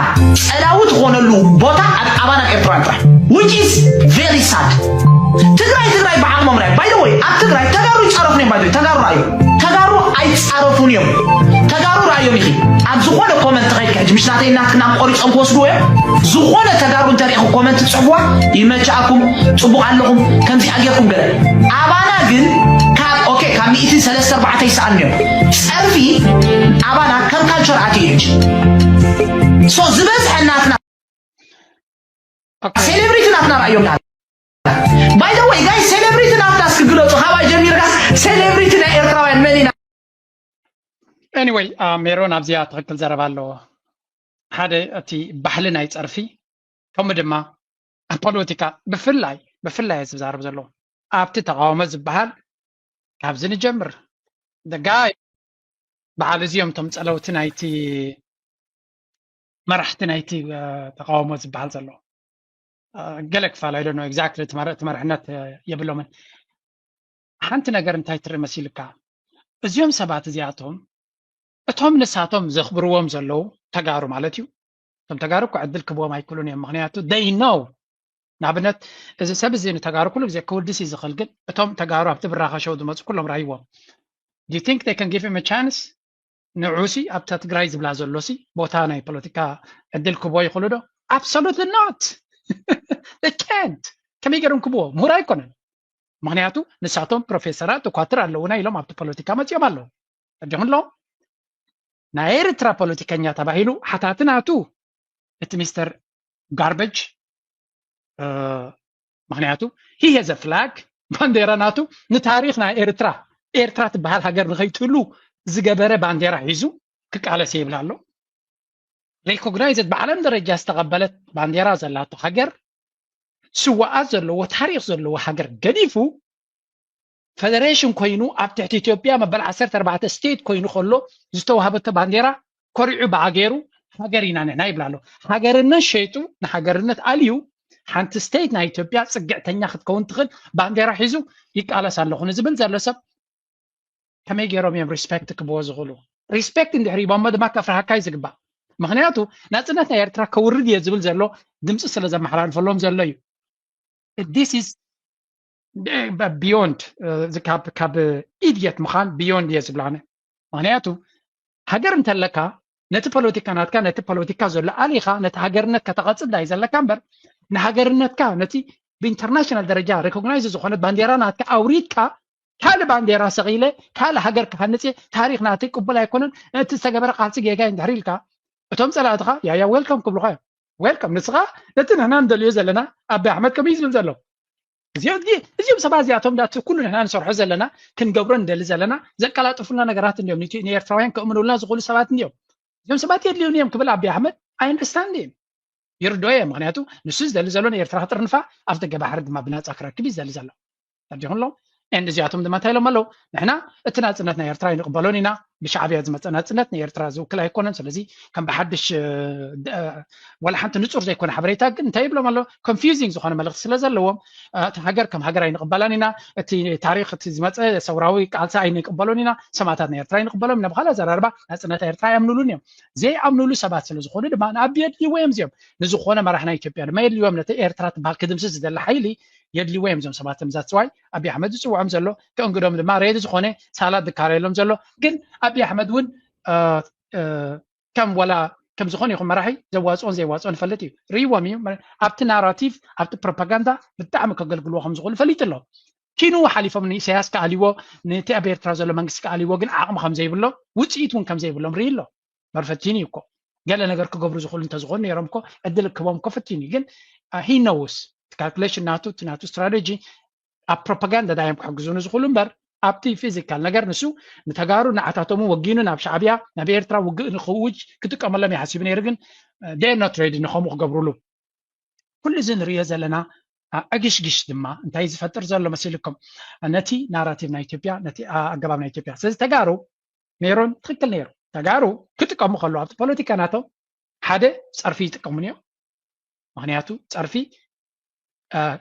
ፀላዊ ትኾነሉ ቦታ ኣብ ኣባና ኣብ ኤርትራውያን ጥራሕ which is very sad። ትግራይ ትግራይ ብዓቕሞም ራይ by the way ኣብ ትግራይ ተጋሩ ይፃረፉን እዮም። By the way ተጋሩ ራእዮም፣ ተጋሩ ኣይፃረፉን እዮም። ተጋሩ ራእዮም ኢኺ ኣብ ዝኾነ ኮመንት ኸይድካ ሕጂ ምሽ ናተይ ናትክና ቆሪፆም ክወስድዎ እዮም። ዝኾነ ተጋሩ እንተሪኢኹ ኮመንት ትፅሕፍዋ ይመቻእኩም፣ ፅቡቕ ኣለኹም፣ ከምዚኣ ጌርኩም ገለ። ኣባና ግን ካብ ኦኬ ካብ ሚእቲ ሰለስተ ኣርባዕተ ይሰኣኑ እዮም። ፀርፊ ኣባና ከም ካልቸር ኣትዩ እዩ ሕጂ። So ዝበዝሐ ናትና ሴሌብሪቲ ናትና ራእዮም ናት። By the way ጋይስ ሴሌብሪቲ ናትና እስኪ ግለፁ። ካባይ ጀሚርካ ሴሌብሪቲ ናይ ኤርትራውያን መን ኢና? Anyway ሜሮን ኣብዚኣ ትኽክል ዘረባ ኣለዎ። ሓደ እቲ ባህሊ ናይ ፀርፊ ከምኡ ድማ ኣብ ፖለቲካ ብፍላይ ብፍላይ ዝዛረብ ዘሎ ኣብቲ ተቃውሞ ዝበሃል ካብዚ ንጀምር። The guy በዓል እዚኦም እቶም ፀለውቲ ናይቲ መራሕቲ ናይቲ ተቃውሞ ዝበሃል ዘሎ ገለ ክፋል I don't know exactly እቲ መርሕነት የብሎምን። ሓንቲ ነገር እንታይ ትርኢ መሲልካ? እዚኦም ሰባት እዚኣቶም እቶም ንሳቶም ዘኽብርዎም ዘለዉ ተጋሩ ማለት እዩ። እቶም ተጋሩ እኮ ዕድል ክብዎም ኣይክእሉን እዮም። ምክንያቱ they know ንኣብነት እዚ ሰብ እዚ ንተጋሩ ኩሉ ግዜ ክውድስ እዩ ዝኽእል፣ ግን እቶም ተጋሩ ኣብቲ ብራኸ ሸው ዝመፁ ኩሎም ራይዎም do you think they can give him a chance? ንዑሲ ኣብታ ትግራይ ዝብላ ዘሎሲ ቦታ ናይ ፖለቲካ ዕድል ክብዎ ይኽእሉ ዶ? Absolutely not። They can't። ከመይ ገይሮም ክብዎ? ምሁር ኣይኮነን። ምክንያቱ ንሳቶም ፕሮፌሰራት ዶኳትር ኣለውና ኢሎም ኣብቲ ፖለቲካ መፂኦም ኣለዉ። ኣጆኹም ኣለዎም ናይ ኤርትራ ፖለቲከኛ ተባሂሉ ሓታቲ ናቱ እቲ ሚስተር ጋርበጅ ምክንያቱ he has a flag፣ ባንዴራ ናቱ ንታሪኽ ናይ ኤርትራ፣ ኤርትራ ትበሃል ሃገር ንኸይትህሉ ዝገበረ ባንዴራ ሒዙ ክቃለስ ይብል ኣሎ። ሪኮግናይዝድ ብዓለም ደረጃ ዝተቐበለት ባንዴራ ዘላቶ ሃገር፣ ስዋኣት ዘለዎ ታሪኽ ዘለዎ ሃገር ገዲፉ ፈደሬሽን ኮይኑ ኣብ ትሕቲ ኢትዮጵያ መበል ዓሰርተ ኣርባዕተ ስቴት ኮይኑ ከሎ ዝተዋህበቶ ባንዴራ ኮሪዑ ብኣገሩ ሃገር ኢና ንሕና ይብል ኣሎ። ሃገርነት ሸይጡ ንሃገርነት ኣልዩ ሓንቲ ስቴት ናይ ኢትዮጵያ ጽግዕተኛ ክትከውን ትኽእል ባንዴራ ሒዙ ይቃለስ ኣለኹ ንዝብል ዘሎ ሰብ ከመይ ገይሮም እዮም ሪስፔክት ክብዎ ዝኽእሉ? ሪስፔክት እንድሕር ሂቦሞ ድማ ከፍርሃካ እዩ ዝግባእ። ምክንያቱ ናጽነት ናይ ኤርትራ ከውርድ እየ ዝብል ዘሎ ድምፂ ስለ ዘመሓላልፈሎም ዘሎ እዩ። This is beyond፣ ካብ ኢድየት ምዃን ቢዮንድ እየ ዝብላነ። ምክንያቱ ሃገር እንተለካ ነቲ ፖለቲካ ናትካ ነቲ ፖለቲካ ዘሎ ኣሊኻ ነቲ ሃገርነት ከተቐጽል ዳይ ዘለካ እምበር ንሃገርነትካ ነቲ ብኢንተርናሽናል ደረጃ ሪኮግናይዝ ዝኾነት ባንዴራ ናትካ ኣውሪድካ ካልእ ባንዴራ ሰቒለ ካልእ ሃገር ክሃንጽ እየ፣ ታሪኽ ናተይ ቅቡል ኣይኮነን፣ እቲ ዝተገበረ ቃልሲ ጌጋ እዩ እንድሕር ኢልካ እቶም ጸላእትኻ ያያ ዌልካም ክብሉኻ እዮም። ዌልካም ንስኻ ነቲ ንሕና ንደልዮ ዘለና ኣቢ ኣሕመድ ከመይ ዝብል ዘሎ እዚኦም ሰባት እዚኣቶም ዳት ኩሉ ንሕና ንሰርሖ ዘለና ክንገብሮ ንደሊ ዘለና ዘቀላጥፉልና ነገራት እንዲዮም ንኤርትራውያን ክእምኑልና ዝኽእሉ ሰባት እንዲዮም። እዚኦም ሰባት የድልዩን እዮም ክብል ኣቢ ኣሕመድ ኣይ ኣንደርስታንድ እየ ይርዶ እየ። ምክንያቱ ንሱ ዝደሊ ዘሎ ንኤርትራ ክጥርንፋ ኣብ ደገ ባሕሪ ድማ ብናፃ ክረክብ እዩ ዝደሊ ዘሎ። ተዲኹም ኣሎ and እዚኣቶም ድማ እንታይ ኢሎም ኣለዉ? ንሕና እቲ ናፅነት ናይ ኤርትራ ኣይንቕበሎን ኢና፣ ብሻዕብያ ዝመፀ ናፅነት ንኤርትራ ዝውክል ኣይኮነን። ስለዚ ከም ብሓድሽ ወላ ሓንቲ ንፁር ዘይኮነ ሓበሬታ ግን እንታይ ይብሎም ኣሎ? ኮንፊዚንግ ዝኾነ መልእክቲ ስለ ዘለዎም እቲ ሃገር ከም ሃገር ኣይንቕበላን ኢና፣ እቲ ታሪክ እቲ ዝመፀ ሰውራዊ ቃልሲ ኣይንቅበሎን ኢና፣ ሰማእታት ናይ ኤርትራ ኣይንቅበሎም ኢና። ብካልእ ኣዘራርባ ናፅነት ኤርትራ ኣይኣምኑሉን እዮም። ዘይኣምኑሉ ሰባት ስለ ዝኾኑ ድማ ንኣቢ የድልይዎ እዮም እዚኦም። ንዝኾነ መራሕ ናይ ኢትዮጵያ ድማ የድልይዎም ነቲ ኤርትራ ትበሃል ክድምስስ ዝደሊ ሓይሊ የድልይዎ እዮም እዞም ሰባት። ምዛት ስዋይ ኣቢ ኣሕመድ ዝፅውዖም ዘሎ ከእንግዶም ድማ ሬዲ ዝኾነ ሳላ ዝካረየሎም ዘሎ ግን ኣቢ ኣሕመድ እውን ከም ወላ ከም ዝኾነ ይኹን መራሒ ዘዋፅኦን ዘይዋፅኦን ይፈልጥ እዩ። ርእይዎም እዩ ኣብቲ ናራቲቭ ኣብቲ ፕሮፓጋንዳ ብጣዕሚ ከገልግልዎ ከም ዝኽእሉ ፈሊጡ ኣሎ። ኪኑ ሓሊፎም ንኢሳያስ ክኣልዎ ነቲ ኣብ ኤርትራ ዘሎ መንግስቲ ክኣልዎ ግን ዓቕሚ ከም ዘይብሎ ውፅኢት እውን ከም ዘይብሎም ርኢ ኣሎ። መርፈቲን እዩ እኮ ገለ ነገር ክገብሩ ዝኽእሉ እንተዝኾኑ ነይሮም እኮ ዕድል ክቦም እኮ ፈቲኑ ግን he knows ካልኩሌሽን ናቱ እቲ ናቱ ስትራቴጂ ኣብ ፕሮፓጋንዳ ዳዮም ክሕግዙ ንዝኽእሉ እምበር ኣብቲ ፊዚካል ነገር ንሱ ንተጋሩ ንዓታቶም ወጊኑ ናብ ሻዕብያ ናብ ኤርትራ ውግእ ንክውጅ ክጥቀመሎም ይሓሲቡ ነይሩ ግን they not ready ንኸምኡ ክገብሩሉ ኩሉ እዚ ንሪኦ ዘለና ዕግሽግሽ ድማ እንታይ ዝፈጥር ዘሎ መሲልኩም ነቲ ናራቲቭ ናይ ኢትዮጵያ ነቲ ኣገባብ ናይ ኢትዮጵያ ስለዚ ተጋሩ ሜሮን ትክክል ነይሩ ተጋሩ ክጥቀሙ ከለዉ ኣብቲ ፖለቲካ ናቶም ሓደ ፀርፊ ይጥቀሙ እዮም ምክንያቱ ፀርፊ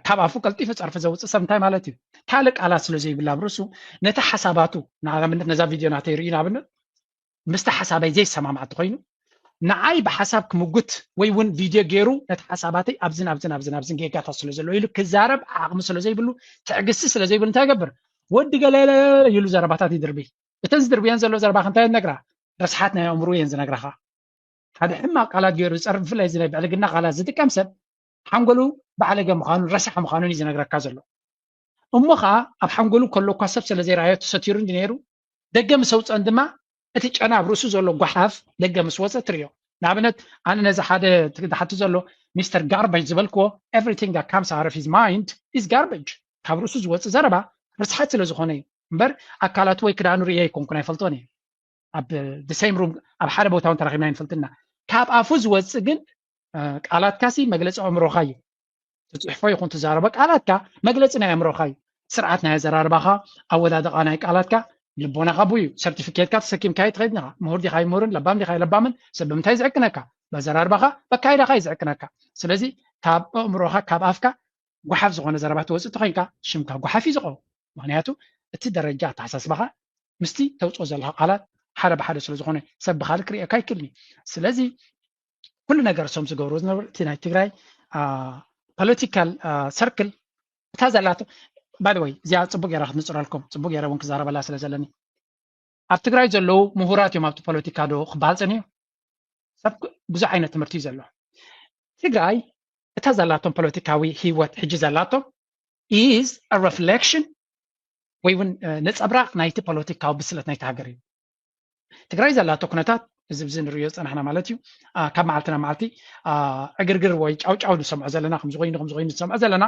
ካብ ኣፉ ቀልጢፉ ፀርፊ ዘውፅእ ሰብ እንታይ ማለት እዩ ካልእ ቃላት ስለ ዘይብላ ኣብ ርእሱ ነቲ ሓሳባቱ ንኣብነት ነዛ ቪድዮ ናተይ ርኢ ንኣብነት ምስቲ ሓሳበይ ዘይሰማማዕ እንተኮይኑ ንዓይ ብሓሳብ ክምጉት ወይ እውን ቪድዮ ገይሩ ነቲ ሓሳባተይ ኣብዝን ኣብዝን ኣብዝን ኣብዝን ጌጋታት ስለ ዘለዎ ኢሉ ክዛረብ ዓቕሚ ስለ ዘይብሉ ትዕግስቲ ስለ ዘይብሉ እንታይ ይገብር ወዲ ገለለ ኢሉ ዘረባታት ይድርቢ እተን ዝድርብየን ዘሎ ዘረባ ክንታይ ነግራ ረስሓት ናይ ኣእምሮ እየን ዝነግራኻ ሓደ ሕማቕ ቃላት ገይሩ ዝፀርብ ብፍላይ እዚ ናይ ብዕልግና ቃላት ዝጥቀም ሰብ ሓንጎሉ ባዕለገ ምዃኑን ረሳሕ ምዃኑን እዩ ዝነግረካ ዘሎ እሞ ከዓ ኣብ ሓንጎሉ ከሎ እኳ ሰብ ስለ ዘይረኣዮ ተሰቲሩ እንዲ ነይሩ ደገ ምስ ኣውፀን ድማ እቲ ጨና ኣብ ርእሱ ዘሎ ጓሓፍ ደገ ምስ ወፀ ትሪዮ ንኣብነት ኣነ ነዚ ሓደ ዝሓቱ ዘሎ ሚስተር ጋርበጅ ዝበልክዎ everything that comes out of his mind is garbage ካብ ርእሱ ዝወፅእ ዘረባ ርስሓት ስለ ዝኾነ እዩ እምበር ኣካላቱ ወይ ክዳኑ ርእየ ኣይኮንኩን ኣይፈልጦን እየ ኣብ the same room ኣብ ሓደ ቦታ እውን ተራኺብና ኣይንፈልጥና ካብ ኣፉ ዝወፅእ ግን ቃላትካሲ መግለፂ ኣእምሮኻ እዩ ትፅሕፎ ይኹን ትዛረቦ ቃላትካ መግለፂ ናይ ኣእምሮኻ እዩ ስርዓት ናይ ኣዘራርባኻ ኣወዳድቓ ናይ ቃላትካ ልቦናኻ ብኡ እዩ ሰርቲፊኬትካ ተሰኪምካ ትኸይድ ዲኻ ምሁር ዲኻ ይምህርን ለባም ዲኻ ለባምን ሰብ ብምንታይ ዝዕቅነካ በዘራርባኻ በካይዳኻ እዩ ዝዕቅነካ ስለዚ ካብ ኣእምሮኻ ካብ ኣፍካ ጓሓፍ ዝኾነ ዘረባ ትወፅእ ተኾይንካ ሽምካ ጓሓፍ እዩ ዝኸውን ምክንያቱ እቲ ደረጃ ኣተሓሳስባኻ ምስቲ ተውፅኦ ዘለካ ቃላት ሓደ ብሓደ ስለ ዝኾነ ሰብ ብካልእ ክርእየካ ኣይክእልን እዩ ስለዚ ኩሉ ነገር እሶም ዝገብሩ ዝነበሩ እቲ ናይ ትግራይ ፖለቲካል ሰርክል እታ ዘላቶ ባይ ወይ እዚኣ ፅቡቅ ገይራ ክትንፅረልኩም ፅቡቅ ገይረ እውን ክዛረበላ ስለ ዘለኒ ኣብ ትግራይ ዘለዉ ምሁራት እዮም ኣብቲ ፖለቲካ ዶ ክበሃል ፀኒዩ ሰብ ብዙሕ ዓይነት ትምህርቲ እዩ ዘሎ ትግራይ እታ ዘላቶም ፖለቲካዊ ህይወት ሕጂ ዘላቶም is a reflection ወይ እውን ነፀብራቅ ናይቲ ፖለቲካዊ ብስለት ናይቲ ሃገር እዩ ትግራይ ዘላቶ ኩነታት እዚ ብዚ ንሪኦ ዝፀናሕና ማለት እዩ። ካብ መዓልቲ ናብ መዓልቲ ዕግርግር ወይ ጫውጫው ንሰምዖ ዘለና፣ ከምዚ ኮይኑ ከምዚ ኮይኑ ንሰምዖ ዘለና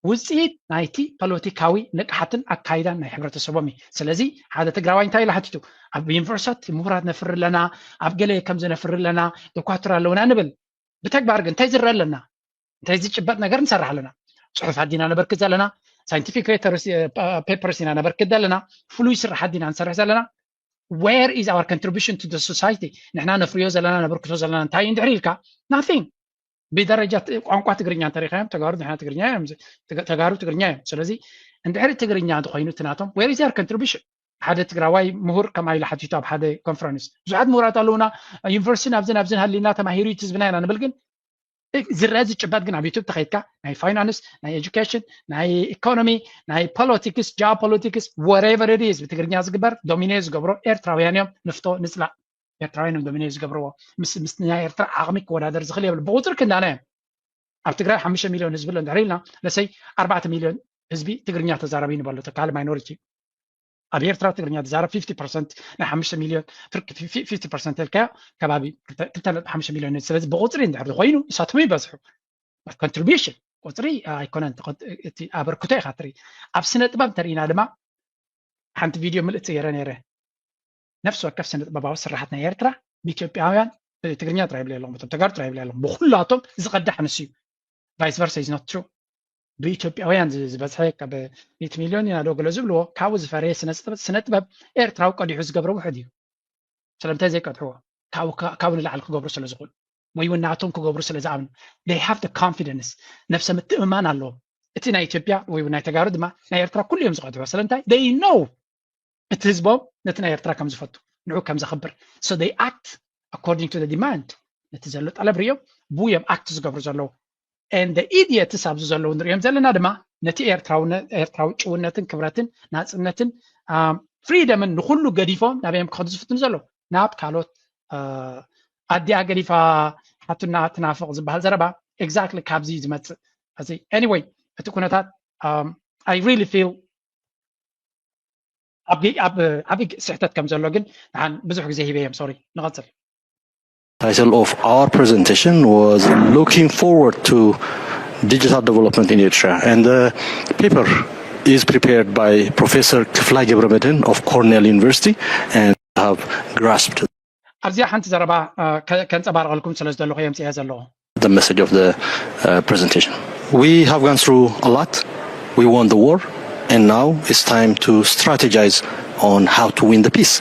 ውፅኢት ናይቲ ፖለቲካዊ ንቕሓትን ኣካይዳን ናይ ሕብረተሰቦም እዩ። ስለዚ ሓደ ትግራዋይ እንታይ ኢሉ ሓቲቱ? ኣብ ዩኒቨርሲታት ምሁራት ነፍሪ ኣለና፣ ኣብ ገለ ከምዚ ነፍሪ ኣለና፣ ዶኳትር ኣለውና ንብል። ብተግባር ግን እንታይ ዝረአ ኣለና? እንታይ ዝጭበጥ ነገር ንሰርሕ ኣለና? ፅሑፋት ዲና ነበርክት ዘለና? ሳይንቲፊክ ፔፐርስ ኢና ነበርክት ዘለና? ፍሉይ ስራሓት ዲና ንሰርሕ ዘለና? Where is our contribution to the society? ንሕና ነፍርዮ ዘለና ነበርክቶ ዘለና እንታይ እንድሕር ኢልካ? Nothing። ብደረጃ ቋንቋ ትግርኛ እንተሪኻዮም ተጋሩ ንሕና ትግርኛ እዮም፣ ተጋሩ ትግርኛ እዮም። ስለዚ እንድሕሪ ትግርኛ እንተኮይኑ እቲ ናቶም where is their contribution? ሓደ ትግራዋይ ምሁር ከምኣ ኢሉ ሓቲቱ ኣብ ሓደ ኮንፈረንስ። ብዙሓት ምሁራት ኣለውና፣ ዩኒቨርሲቲ ናብዚ ናብዚ ሃሊና ተማሂሩ እዩ ህዝብና ኢና ንብል፣ ግን ዝረአ ዝጭበጥ ግን ኣብ ዩቱብ ተኸይድካ ናይ ፋይናንስ፣ ናይ ኤጁኬሽን፣ ናይ ኢኮኖሚ፣ ናይ ፖለቲክስ፣ ጂኦፖለቲክስ whatever it is ብትግርኛ ዝግበር ዶሚኔት ዝገብሮ ኤርትራውያን እዮም። ንፍቶ ንፅላእ ኤርትራውያን እዮም ዶሚኔት ዝገብርዎ። ምስ ምስ ናይ ኤርትራ ዓቕሚ ክወዳደር ዝኽእል የብሉ። ብቁፅሪ ክንዳና እዮም። ኣብ ትግራይ ሓሙሽተ ሚልዮን ህዝቢ ኣሎ እንድሕር ኢልና ለሰይ ኣርባዕተ ሚልዮን ህዝቢ ትግርኛ ተዛራቢ ንበሎ ተካል ማይኖሪቲ። ኣብ ኤርትራ ትግርኛ ዝዛረብ ፊፍቲ ፐርሰንት ናይ ሓሙሽተ ሚልዮን ፍርቂ ፊፍቲ ፐርሰንት ኢልካዮ ከባቢ ክልተ ነጥቢ ሓሙሽተ ሚልዮን። ስለዚ ብቁፅሪ እንድሕር ኮይኑ ንሳቶም ይበዝሑ። ኮንትሪቢሽን ቁፅሪ ኣይኮነን እቲ ኣበርክቶ ኢኻ ትርኢ። ኣብ ስነ ጥበብ እንተርኢና ድማ ሓንቲ ቪድዮ ምልእቲ ገይረ ነይረ። ነፍሲ ወከፍ ስነ ጥበባዊ ስራሓት ናይ ኤርትራ ብኢትዮጵያውያን ብትግርኛ ጥራይ ይብለ ኣለኹም፣ እቶም ተጋሩ ጥራይ ይብለ ኣለኹም፣ ብኩላቶም ዝቐዳሕ ንሱ እዩ። ቫይስ ቨርሳ is not true። ብኢትዮጵያውያን ዝ- ዝበዝሐ ካብ ሚእቲ ሚልዮን ኢና ዶ ገለ ዝብልዎ ካብኡ ዝፈረየ ስነ ጥበብ ስነ ጥበብ ኤርትራዊ ቀዲሑ ዝገብሮ ውሕድ እዩ። ስለምንታይ ዘይቀድሕዎ? ካብኡ ከ- ካብኡ ንላዕሊ ክገብሩ ስለ ዝኽእሉ ወይ እውን ናቶም ክገብሩ ስለ ዝኣምኑ they have the confidence፣ ነብሰ ምትእምማን ኣለዎም። እቲ ናይ ኢትዮጵያ ወይ እውን ናይ ተጋሩ ድማ ናይ ኤርትራ ኩሉ እዮም ዝቐድሕዎ። ስለምንታይ? They know እቲ ህዝቦም ነቲ ናይ ኤርትራ ከም ዝፈቱ ንዑ ከም ዘኽብር። So they act according to the demand። ነቲ ዘሎ ጠለብ ሪኦም ብኡ እዮም ኣክት ዝገብሩ ዘለዉ። And the idiots ኣብዚ ዘለዉ ንሪኦም ዘለና ድማ ነቲ ኤርትራዊ ጭውነትን ክብረትን ናፅነትን ፍሪደምን ንኩሉ ገዲፎም ናበዮም ክኸዱ ዝፍትኑ ዘለዉ? ናብ ካልኦት ኣዲኣ ገዲፋ ሓቱና ትናፍቕ ዝበሃል ዘረባ exactly ካብዚ እዩ ዝመፅእ። እዚ anyway እቲ ኩነታት I really feel ዓብዪ ስሕተት ከም ዘሎ ግን ንሓን ብዙሕ ግዜ ሂበ እዮም። ሶሪ ንቐፅል። Title of our presentation was Looking Forward to Digital Development in Eritrea, and the paper is prepared by Professor Kiflay Gebremedhin of Cornell University and have grasped ኣብዚኣ ሓንቲ ዘረባ ከንፀባርቐልኩም ስለ ዝደለኹ የምፅያ ዘለኹ። The message of the uh, presentation. We have gone through a lot. We won the war, and now it's time to strategize on how to win the peace.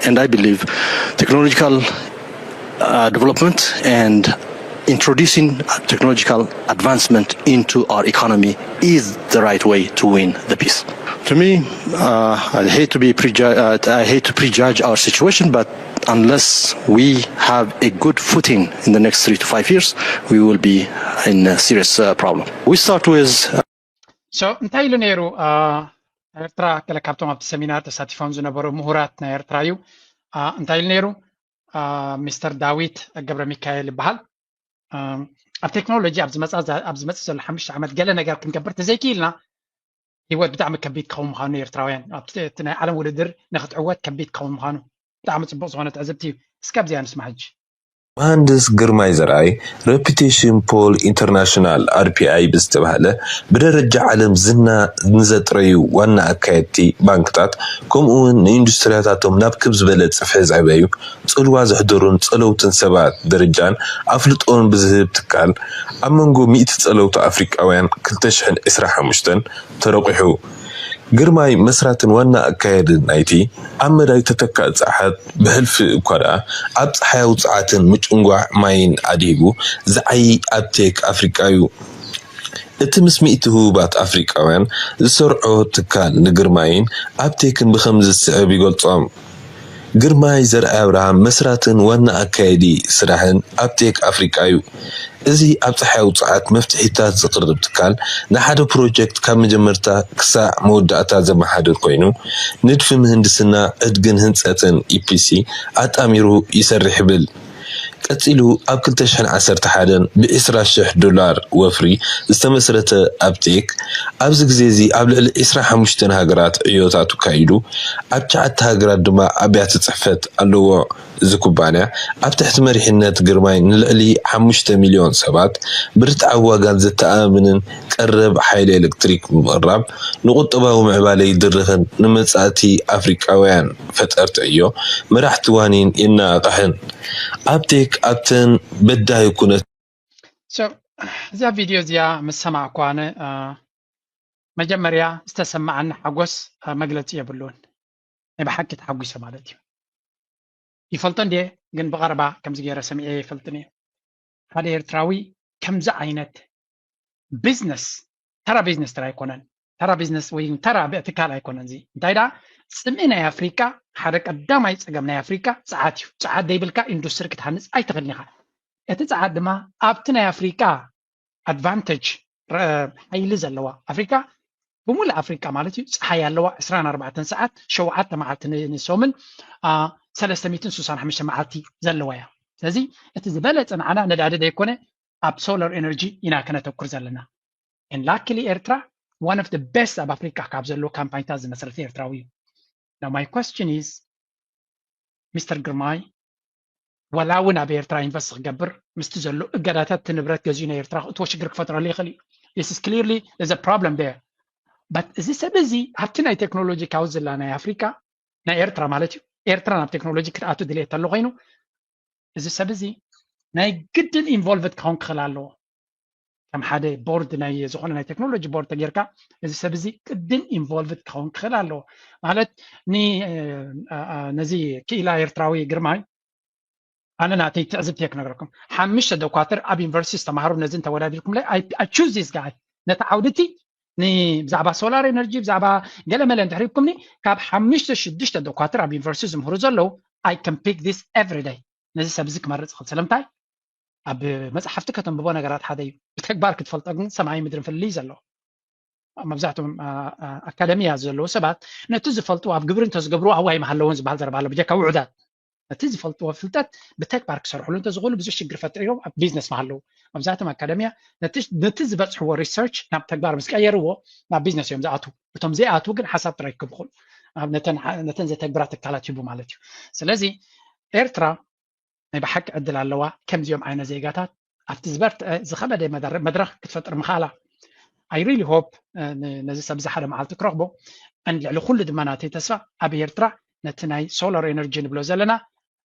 And I believe technological uh, development and introducing technological advancement into our economy is the right way to win the peace. To me, uh, I hate to be prejudge. Uh, I hate to prejudge our situation, but unless we have a good footing in the next three to five years, we will be in a serious uh, problem. We start with. Uh, so እንታይ ኢሉ ነይሩ? ኤርትራ ገለ ካብቶም ኣብቲ ሰሚናር ተሳቲፎም ዝነበሩ ምሁራት ናይ ኤርትራ እዩ። እንታይ ኢሉ ነይሩ? ሚስተር ዳዊት ገብረ ሚካኤል ይበሃል። ኣብ ቴክኖሎጂ ኣብ ዝመፅእ ዘሎ ሓሙሽተ ዓመት ገለ ነገር ክንገብር ተዘይክኢልና ህይወት ብጣዕሚ ከቢድ ክኸውን ምዃኑ፣ ኤርትራውያን ኣብቲ ናይ ዓለም ውድድር ንክትዕወት ከቢድ ክኸውን ምዃኑ ብጣዕሚ ፅቡቅ ዝኾነ ትዕዝብቲ እዩ። እስከ ኣብዚኣ ንስማዕ ሕጂ። መሃንድስ ግርማይ ዘርኣይ፣ ሬፒቴሽን ፖል ኢንተርናሽናል ኣርፒኣይ ብዝተባህለ ብደረጃ ዓለም ዝና ንዘጥረዩ ዋና ኣካየድቲ ባንክታት ከምኡ እውን ንኢንዱስትሪያታቶም ናብ ክብ ዝበለ ፅፍሒ ዘዕበዩ ፅልዋ ዘሕደሩን ፀለውትን ሰባት ደረጃን ኣፍልጦን ብዝህብ ትካል ኣብ መንጎ ሚእቲ ፀለውቲ ኣፍሪቃውያን ክልተ ሽሕን ዕስራን ሓሙሽተን ተረቑሑ። ግርማይ መስራትን ዋና ኣካያድን ናይቲ ኣብ መዳይ ተተካኢ ጸዓት ብሕልፊ እኳ ደኣ ኣብ ጸሓያዊ ጸዓትን ምጭንጓዕ ማይን ኣድሂቡ ዝዓዪ ኣብ ቴክ ኣፍሪቃ'ዩ። እቲ ምስ ሚእቲ ህቡባት ኣፍሪቃውያን ዝሰርዖ ትካል ንግርማይን ኣብ ቴክን ብኸምዚ ዝስዕብ ይገልጾም። ግርማይ ዘርኣይ ኣብርሃም መስራትን ዋና ኣካያዲ ስራሕን ኣብ ቴክ ኣፍሪቃ'ዩ። እዚ ኣብ ጸሓያዊ ጸዓት መፍትሒታት ዘቕርብ ትካል ንሓደ ፕሮጀክት ካብ መጀመርታ ክሳዕ መወዳእታ ዘመሓድር ኮይኑ ንድፊ ምህንድስና ዕድግን ህንጸትን ኢፒሲ ኣጣሚሩ ይሰርሕ ይብል። ቀጺሉ ኣብ ክልተ ሽሕን ዓሰርተ ሓደን ብ ዕስራ ሽሕ ዶላር ወፍሪ ዝተመስረተ ኣብቴክ ኣብዚ ግዜ እዚ ኣብ ልዕሊ ዕስራ ሓሙሽተ ሃገራት ዕዮታት ኣካይዱ ኣብ ትሽዓተ ሃገራት ድማ ኣብያተ ጽሕፈት ኣለዎ። እዚ ኩባንያ ኣብ ትሕቲ መሪሕነት ግርማይ ንልዕሊ ሓሙሽተ ሚልዮን ሰባት ብርትዓዊ ዋጋን ዘተኣማምንን ቀረብ ሓይሊ ኤሌክትሪክ ብምቕራብ ንቁጠባዊ ምዕባለ ይድርኽን ንመጻእቲ ኣፍሪቃውያን ፈጠርቲ ዕዮ መራሕቲ ዋኒን የነቓቕሕን። ኣብቴክ ኣብተን በዳሂ ኩነት እዛ ቪድዮ እዚኣ ምስ ሰማዕኩ ኣነ መጀመርያ ዝተሰማዓኒ ሓጎስ መግለፂ የብሉን። ናይ ብሓቂ ተሓጒሰ ማለት እዩ። ይፈልጦ እንድየ ግን ብቐረባ ከምዚ ገይረ ሰሚዐ ይፈልጥን እየ። ሓደ ኤርትራዊ ከምዚ ዓይነት ቢዝነስ ተራ ቢዝነስ ጥራይ ኣይኮነን። ተራ ቢዝነስ ወይ ተራ ትካል ኣይኮነን። እዚ እንታይ ደኣ ጽምኢ ናይ ኣፍሪቃ ሓደ ቀዳማይ ጸገም ናይ ኣፍሪቃ ጸዓት እዩ። ጸዓት ዘይብልካ ኢንዱስትሪ ክትሃንጽ ኣይትኽእልን ኢኻ። እቲ ጸዓት ድማ ኣብቲ ናይ ኣፍሪቃ ኣድቫንቴጅ ሓይሊ ዘለዋ ኣፍሪቃ ብምሉእ ኣፍሪቃ ማለት እዩ ጸሓይ ኣለዋ ዕስራን ኣርባዕተን ሰዓት ሸውዓተ መዓልቲ ንሶምን ሰለስተ ሚእትን ስሳን ሓሙሽተ መዓልቲ ዘለዋ እያ። ስለዚ እቲ ዝበለጸ ንዓና ነዳዲ ዘይኮነ ኣብ ሶላር ኤነርጂ ኢና ከነተኩር ዘለና። And luckily ኤርትራ one of the best ኣብ ኣፍሪቃ ካብ ዘለዉ ካምፓኒታት ዝመስረተ ኤርትራዊ እዩ። Now my question is ሚስተር ግርማይ ዋላ እውን ኣብ ኤርትራ ኢንቨስት ክገብር ምስቲ ዘሎ እገዳታት እቲ ንብረት ገዚኡ ናይ ኤርትራ ክእትዎ ሽግር ክፈጥረሉ ይኽእል እዩ። This is clearly is a problem there. But እዚ ሰብ እዚ ኣብቲ ናይ ቴክኖሎጂ ካውዝላ ናይ ኣፍሪካ ናይ ኤርትራ ማለት እዩ ኤርትራ ናብ ቴክኖሎጂ ክትኣቱ ድልየት ተሎ ኮይኑ እዚ ሰብ እዚ ናይ ግድን ኢንቮልቭድ ክኸውን ክኽእል ኣለዎ። ከም ሓደ ቦርድ ናይ ዝኾነ ናይ ቴክኖሎጂ ቦርድ ተጌርካ እዚ ሰብ እዚ ቅድም ኢንቮልቭድ ክኸውን ክኽእል ኣለዎ ማለት ነዚ ክኢላ ኤርትራዊ ግርማይ ኣነ ናተይ ትዕዝብቲ ክነግረኩም ሓሙሽተ ደኳትር ኣብ ዩኒቨርሲቲ ዝተማሃሩ ነዚ እንተወዳዲርኩም ላይ I choose this guy ነቲ ዓውድቲ ብዛዕባ ሶላር ኤነርጂ ብዛዕባ ገለመለ እንድሕር ኢልኩምኒ ካብ ሓሙሽተ ሽዱሽተ ደኳትር ኣብ ዩኒቨርሲቲ ዝምህሩ ዘለዉ I can pick this every day ነዚ ሰብ እዚ ክመርፅ ክእል ስለምንታይ ኣብ መፅሓፍቲ ከተንብቦ ነገራት ሓደ እዩ ብተግባር ክትፈልጦ ግን ሰማይ ምድርን ፍልልይ ዘለዎ መብዛሕትኦም ኣካደሚያ ዘለዉ ሰባት ነቲ ዝፈልጡ ኣብ ግብሪ እንተዝገብሩ ኣዋይ መሃለውን ዝበሃል ዘረባ ኣሎ ብጀካ ውዑዳት ነቲ ዝፈልጥዎ ፍልጠት ብተግባር ክሰርሕሉ እንተዝኽእሉ ብዙሕ ሽግር ፈጥር እዮም ኣብ ቢዝነስ መሃለዉ መብዛሕትኦም ኣካደሚያ ነቲ ዝበፅሕዎ ሪሰርች ናብ ተግባር ምስ ቀየርዎ ናብ ቢዝነስ እዮም ዝኣትዉ እቶም ዘይኣትዉ ግን ሓሳብ ጥራይ ክብኹሉ ነተን ዘተግብራ ትካላት ሂቡ ማለት እዩ ስለዚ ኤርትራ ናይ ብሓቂ ዕድል ኣለዋ ከምዚኦም ዓይነት ዜጋታት ኣብቲ ዝበርትዐ ዝኸበደ መድረኽ ክትፈጥር ምኽኣላ I really hope ነዚ ሰብ ሓደ መዓልቲ ክረኽቦ and ልዕሊ ኩሉ ድማ ናተይ ተስፋ ኣብ ኤርትራ ነቲ ናይ ሶላር ኤነርጂ ንብሎ ዘለና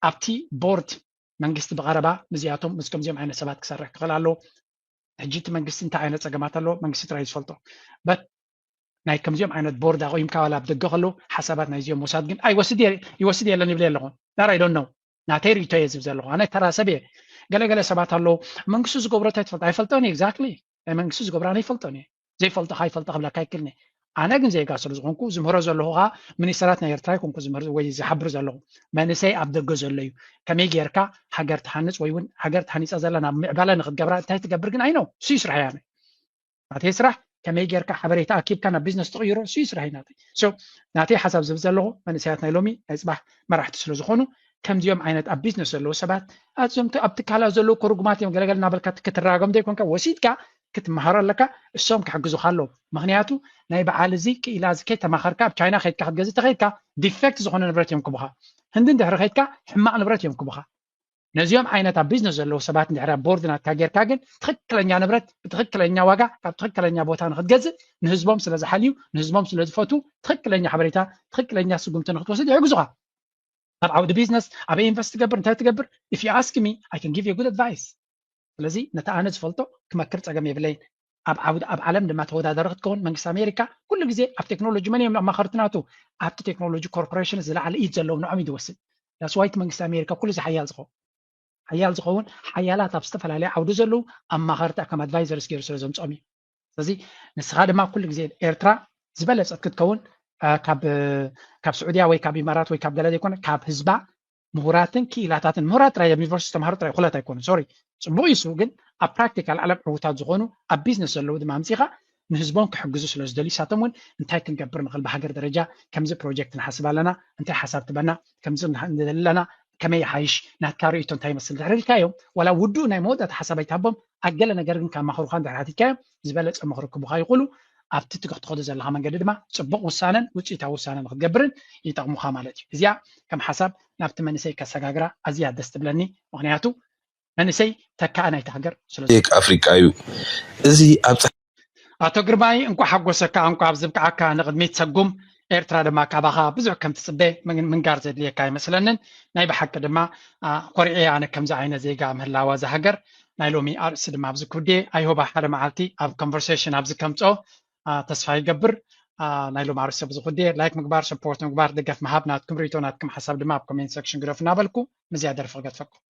ኣብቲ ቦርድ መንግስቲ ብቐረባ ምስዚኣቶም ምስ ከምዚኦም ዓይነት ሰባት ክሰርሕ ክኽእል ኣለዎ ሕጂ እቲ መንግስቲ እንታይ ዓይነት ፀገማት ኣለዎ መንግስቲ ጥራይ ዝፈልጦ but ናይ ከምዚኦም ዓይነት ቦርድ ኣቑይምካ ዋላ ኣብ ደገ ከለዉ ሓሳባት ናይዚኦም ምውሳድ ግን ኣይወስድ ይወስድ የለን ይብል ኣለኹ ዳር ኣይዶን ነው ናተይ ርእቶ እየ ዝብ ዘለኹ ኣነ ተራ ሰብ እየ ገለገለ ሰባት ኣለዉ መንግስቲ ዝገብሮ እንታይ ትፈልጥ ኣይፈልጦን exactly ናይ መንግስቲ ዝገብሮ ኣነ ይፈልጦን እየ ዘይፈልጦ ካይፈልጦ ክብለካ ኣይክልኒ ኣነ ግን ዜጋ ስለ ዝኾንኩ ዝምህሮ ዘለኹ ከዓ ሚኒስተራት ናይ ኤርትራ ይኮንኩ ዝምህር ወይ ዝሓብር ዘለኹ መንእሰይ ኣብ ደገ ዘሎ እዩ ከመይ ጌርካ ሃገር ትሃንፅ ወይ እውን ሃገር ተሃኒፃ ዘላ ናብ ምዕባለ ንክትገብራ እንታይ ትገብር ግን ኣይነው እሱ እዩ ስራሕ ያነ ናተይ ስራሕ ከመይ ጌርካ ሓበሬታ ኣኪብካ ናብ ቢዝነስ ትቕይሮ እሱ እዩ ስራሕ ናተይ so ናተይ ሓሳብ ዝብል ዘለኹ መንእሰያት ናይ ሎሚ ናይ ፅባሕ መራሕቲ ስለ ዝኾኑ ከምዚኦም ዓይነት ኣብ ቢዝነስ ዘለዉ ሰባት ኣብዞም ኣብ ትካላት ዘለዉ ክርጉማት እዮም ገለገለ እናበልካ ክትራጎም ዘይኮንካ ወሲድካ ክትመሃሮ ኣለካ እሶም ክሕግዙኻ ኣለዉ ምክንያቱ ናይ በዓል እዚ ክኢላ እዚ ከይተማኸርካ ኣብ ቻይና ከይድካ ክትገዝእ ተኸይድካ ዲፌክት ዝኾነ ንብረት እዮም ክቡኻ ህንዲ እንድሕሪ ከይድካ ሕማቕ ንብረት እዮም ክቡኻ ነዚኦም ዓይነት ኣብ ቢዝነስ ዘለዉ ሰባት እንድሕሪ ኣብ ቦርድ ናትካ ጌርካ ግን ትኽክለኛ ንብረት ብትኽክለኛ ዋጋ ካብ ትኽክለኛ ቦታ ንክትገዝእ ንህዝቦም ስለ ዝሓልዩ ንህዝቦም ስለ ዝፈቱ ትኽክለኛ ሓበሬታ ትኽክለኛ ስጉምቲ ንክትወስድ ይሕግዙኻ ኣብ ዓውዲ ቢዝነስ ኣበይ ኢንቨስት ትገብር እንታይ ትገብር if you ask me I can give you good advice ስለዚ ነቲ ኣነ ዝፈልጦ ክመክር ጸገም የብለይን ኣብ ዓውዲ ኣብ ዓለም ድማ ተወዳዳሪ ክትከውን መንግስቲ ኣሜሪካ ኩሉ ግዜ ኣብ ቴክኖሎጂ መን እዮም ኣማኸርቲ ናቱ ኣብቲ ቴክኖሎጂ ኮርፖሬሽን ዝለዓለ ኢድ ዘለዎም ንዖም እዩ ዝወስድ that's why እቲ መንግስቲ ኣሜሪካ ኩሉ እዚ ሓያል ዝኸውን ሓያል ዝኸውን ሓያላት ኣብ ዝተፈላለየ ዓውዲ ዘለዉ ኣማኸርቲ ከም ኣድቫይዘርስ ገይሩ ስለ ዘምፅኦም እዩ ስለዚ ንስኻ ድማ ኩሉ ግዜ ኤርትራ ዝበለፀት ክትከውን ካብ ስዑድያ ወይ ካብ ኢማራት ወይ ካብ ገለ ዘይኮነ ካብ ህዝባ ምሁራትን ክኢላታትን ምሁራት ጥራይ ኣብ ዩኒቨርሲቲ ተምሃሩ ጥራይ ኩለት ኣይኮኑ ሶሪ ፅቡቅ ይሱ ግን ኣብ ፕራክቲካል ዓለም ዕውታት ዝኾኑ ኣብ ቢዝነስ ዘለዉ ድማ ኣምፂኻ ንህዝቦም ክሕግዙ ስለ ዝደልዩ ሳቶም እውን እንታይ ክንገብር ንኽእል ብሃገር ደረጃ ከምዚ ፕሮጀክት ንሓስብ ኣለና እንታይ ሓሳብ ትበና ከምዚ ንደሊ ኣለና ከመይ ይሓይሽ፣ ናትካ ርእይቶ እንታይ ይመስል ድሕሪ ኢልካዮም፣ ዋላ ውዱእ ናይ መወዳእታ ሓሳብ ኣይትሃቦም፣ ኣብ ገለ ነገር ግን ከማኽሩኻ እንድሕር ሓቲትካዮም ዝበለጸ ምኽሪ ክቡኻ ይኽእሉ። ኣብቲ ትግ- ትኸዶ ዘለኻ መንገዲ ድማ ጽቡቕ ውሳነን ውጽኢታዊ ውሳነ ንክትገብርን ይጠቕሙኻ ማለት እዩ። እዚኣ ከም ሓሳብ ናብቲ መንእሰይ ከሰጋግራ ኣዝያ ደስ ትብለኒ። ምኽንያቱ መንእሰይ ተካኣ ናይቲ ሃገር ስለ ዜጋ ኣፍሪቃ እዩ። እዚ ኣብ ኣቶ ግርማይ እንኳዕ ሓጎሰካ፣ እንኳዕ ኣብ ዝብቅዓካ ንቕድሚት ሰጉም። ኤርትራ ድማ ካባኻ ብዙሕ ከም ትጽበ ምን- ምንጋር ዘድልየካ ኣይመስለንን። ናይ ብሓቂ ድማ አ፣ ኮሪዐ ኣነ ከምዚ ዓይነት ዜጋ ምህላዋ እዛ ሃገር። ናይ ሎሚ ኣርእስቲ ድማ ኣብዚ ክውድየ። ኣይሆባ ሓደ መዓልቲ ኣብ ኮንቨርሴሽን ኣብዚ ከምጽኦ አ፣ ተስፋ ይገብር። አ፣ ናይ ሎሚ ኣርእስቲ ኣብዚ ክውድየ። ላይክ ምግባር፣ ሰፖርት ምግባር፣ ደገፍ ምሃብ፣ ናትኩም ርእይቶ ናትኩም ሓሳብ ድማ ኣብ ኮሜንት ሴክሽን ግደፉ እናበልኩ ምስዚኣ ደርፊ ክገድፈኩም።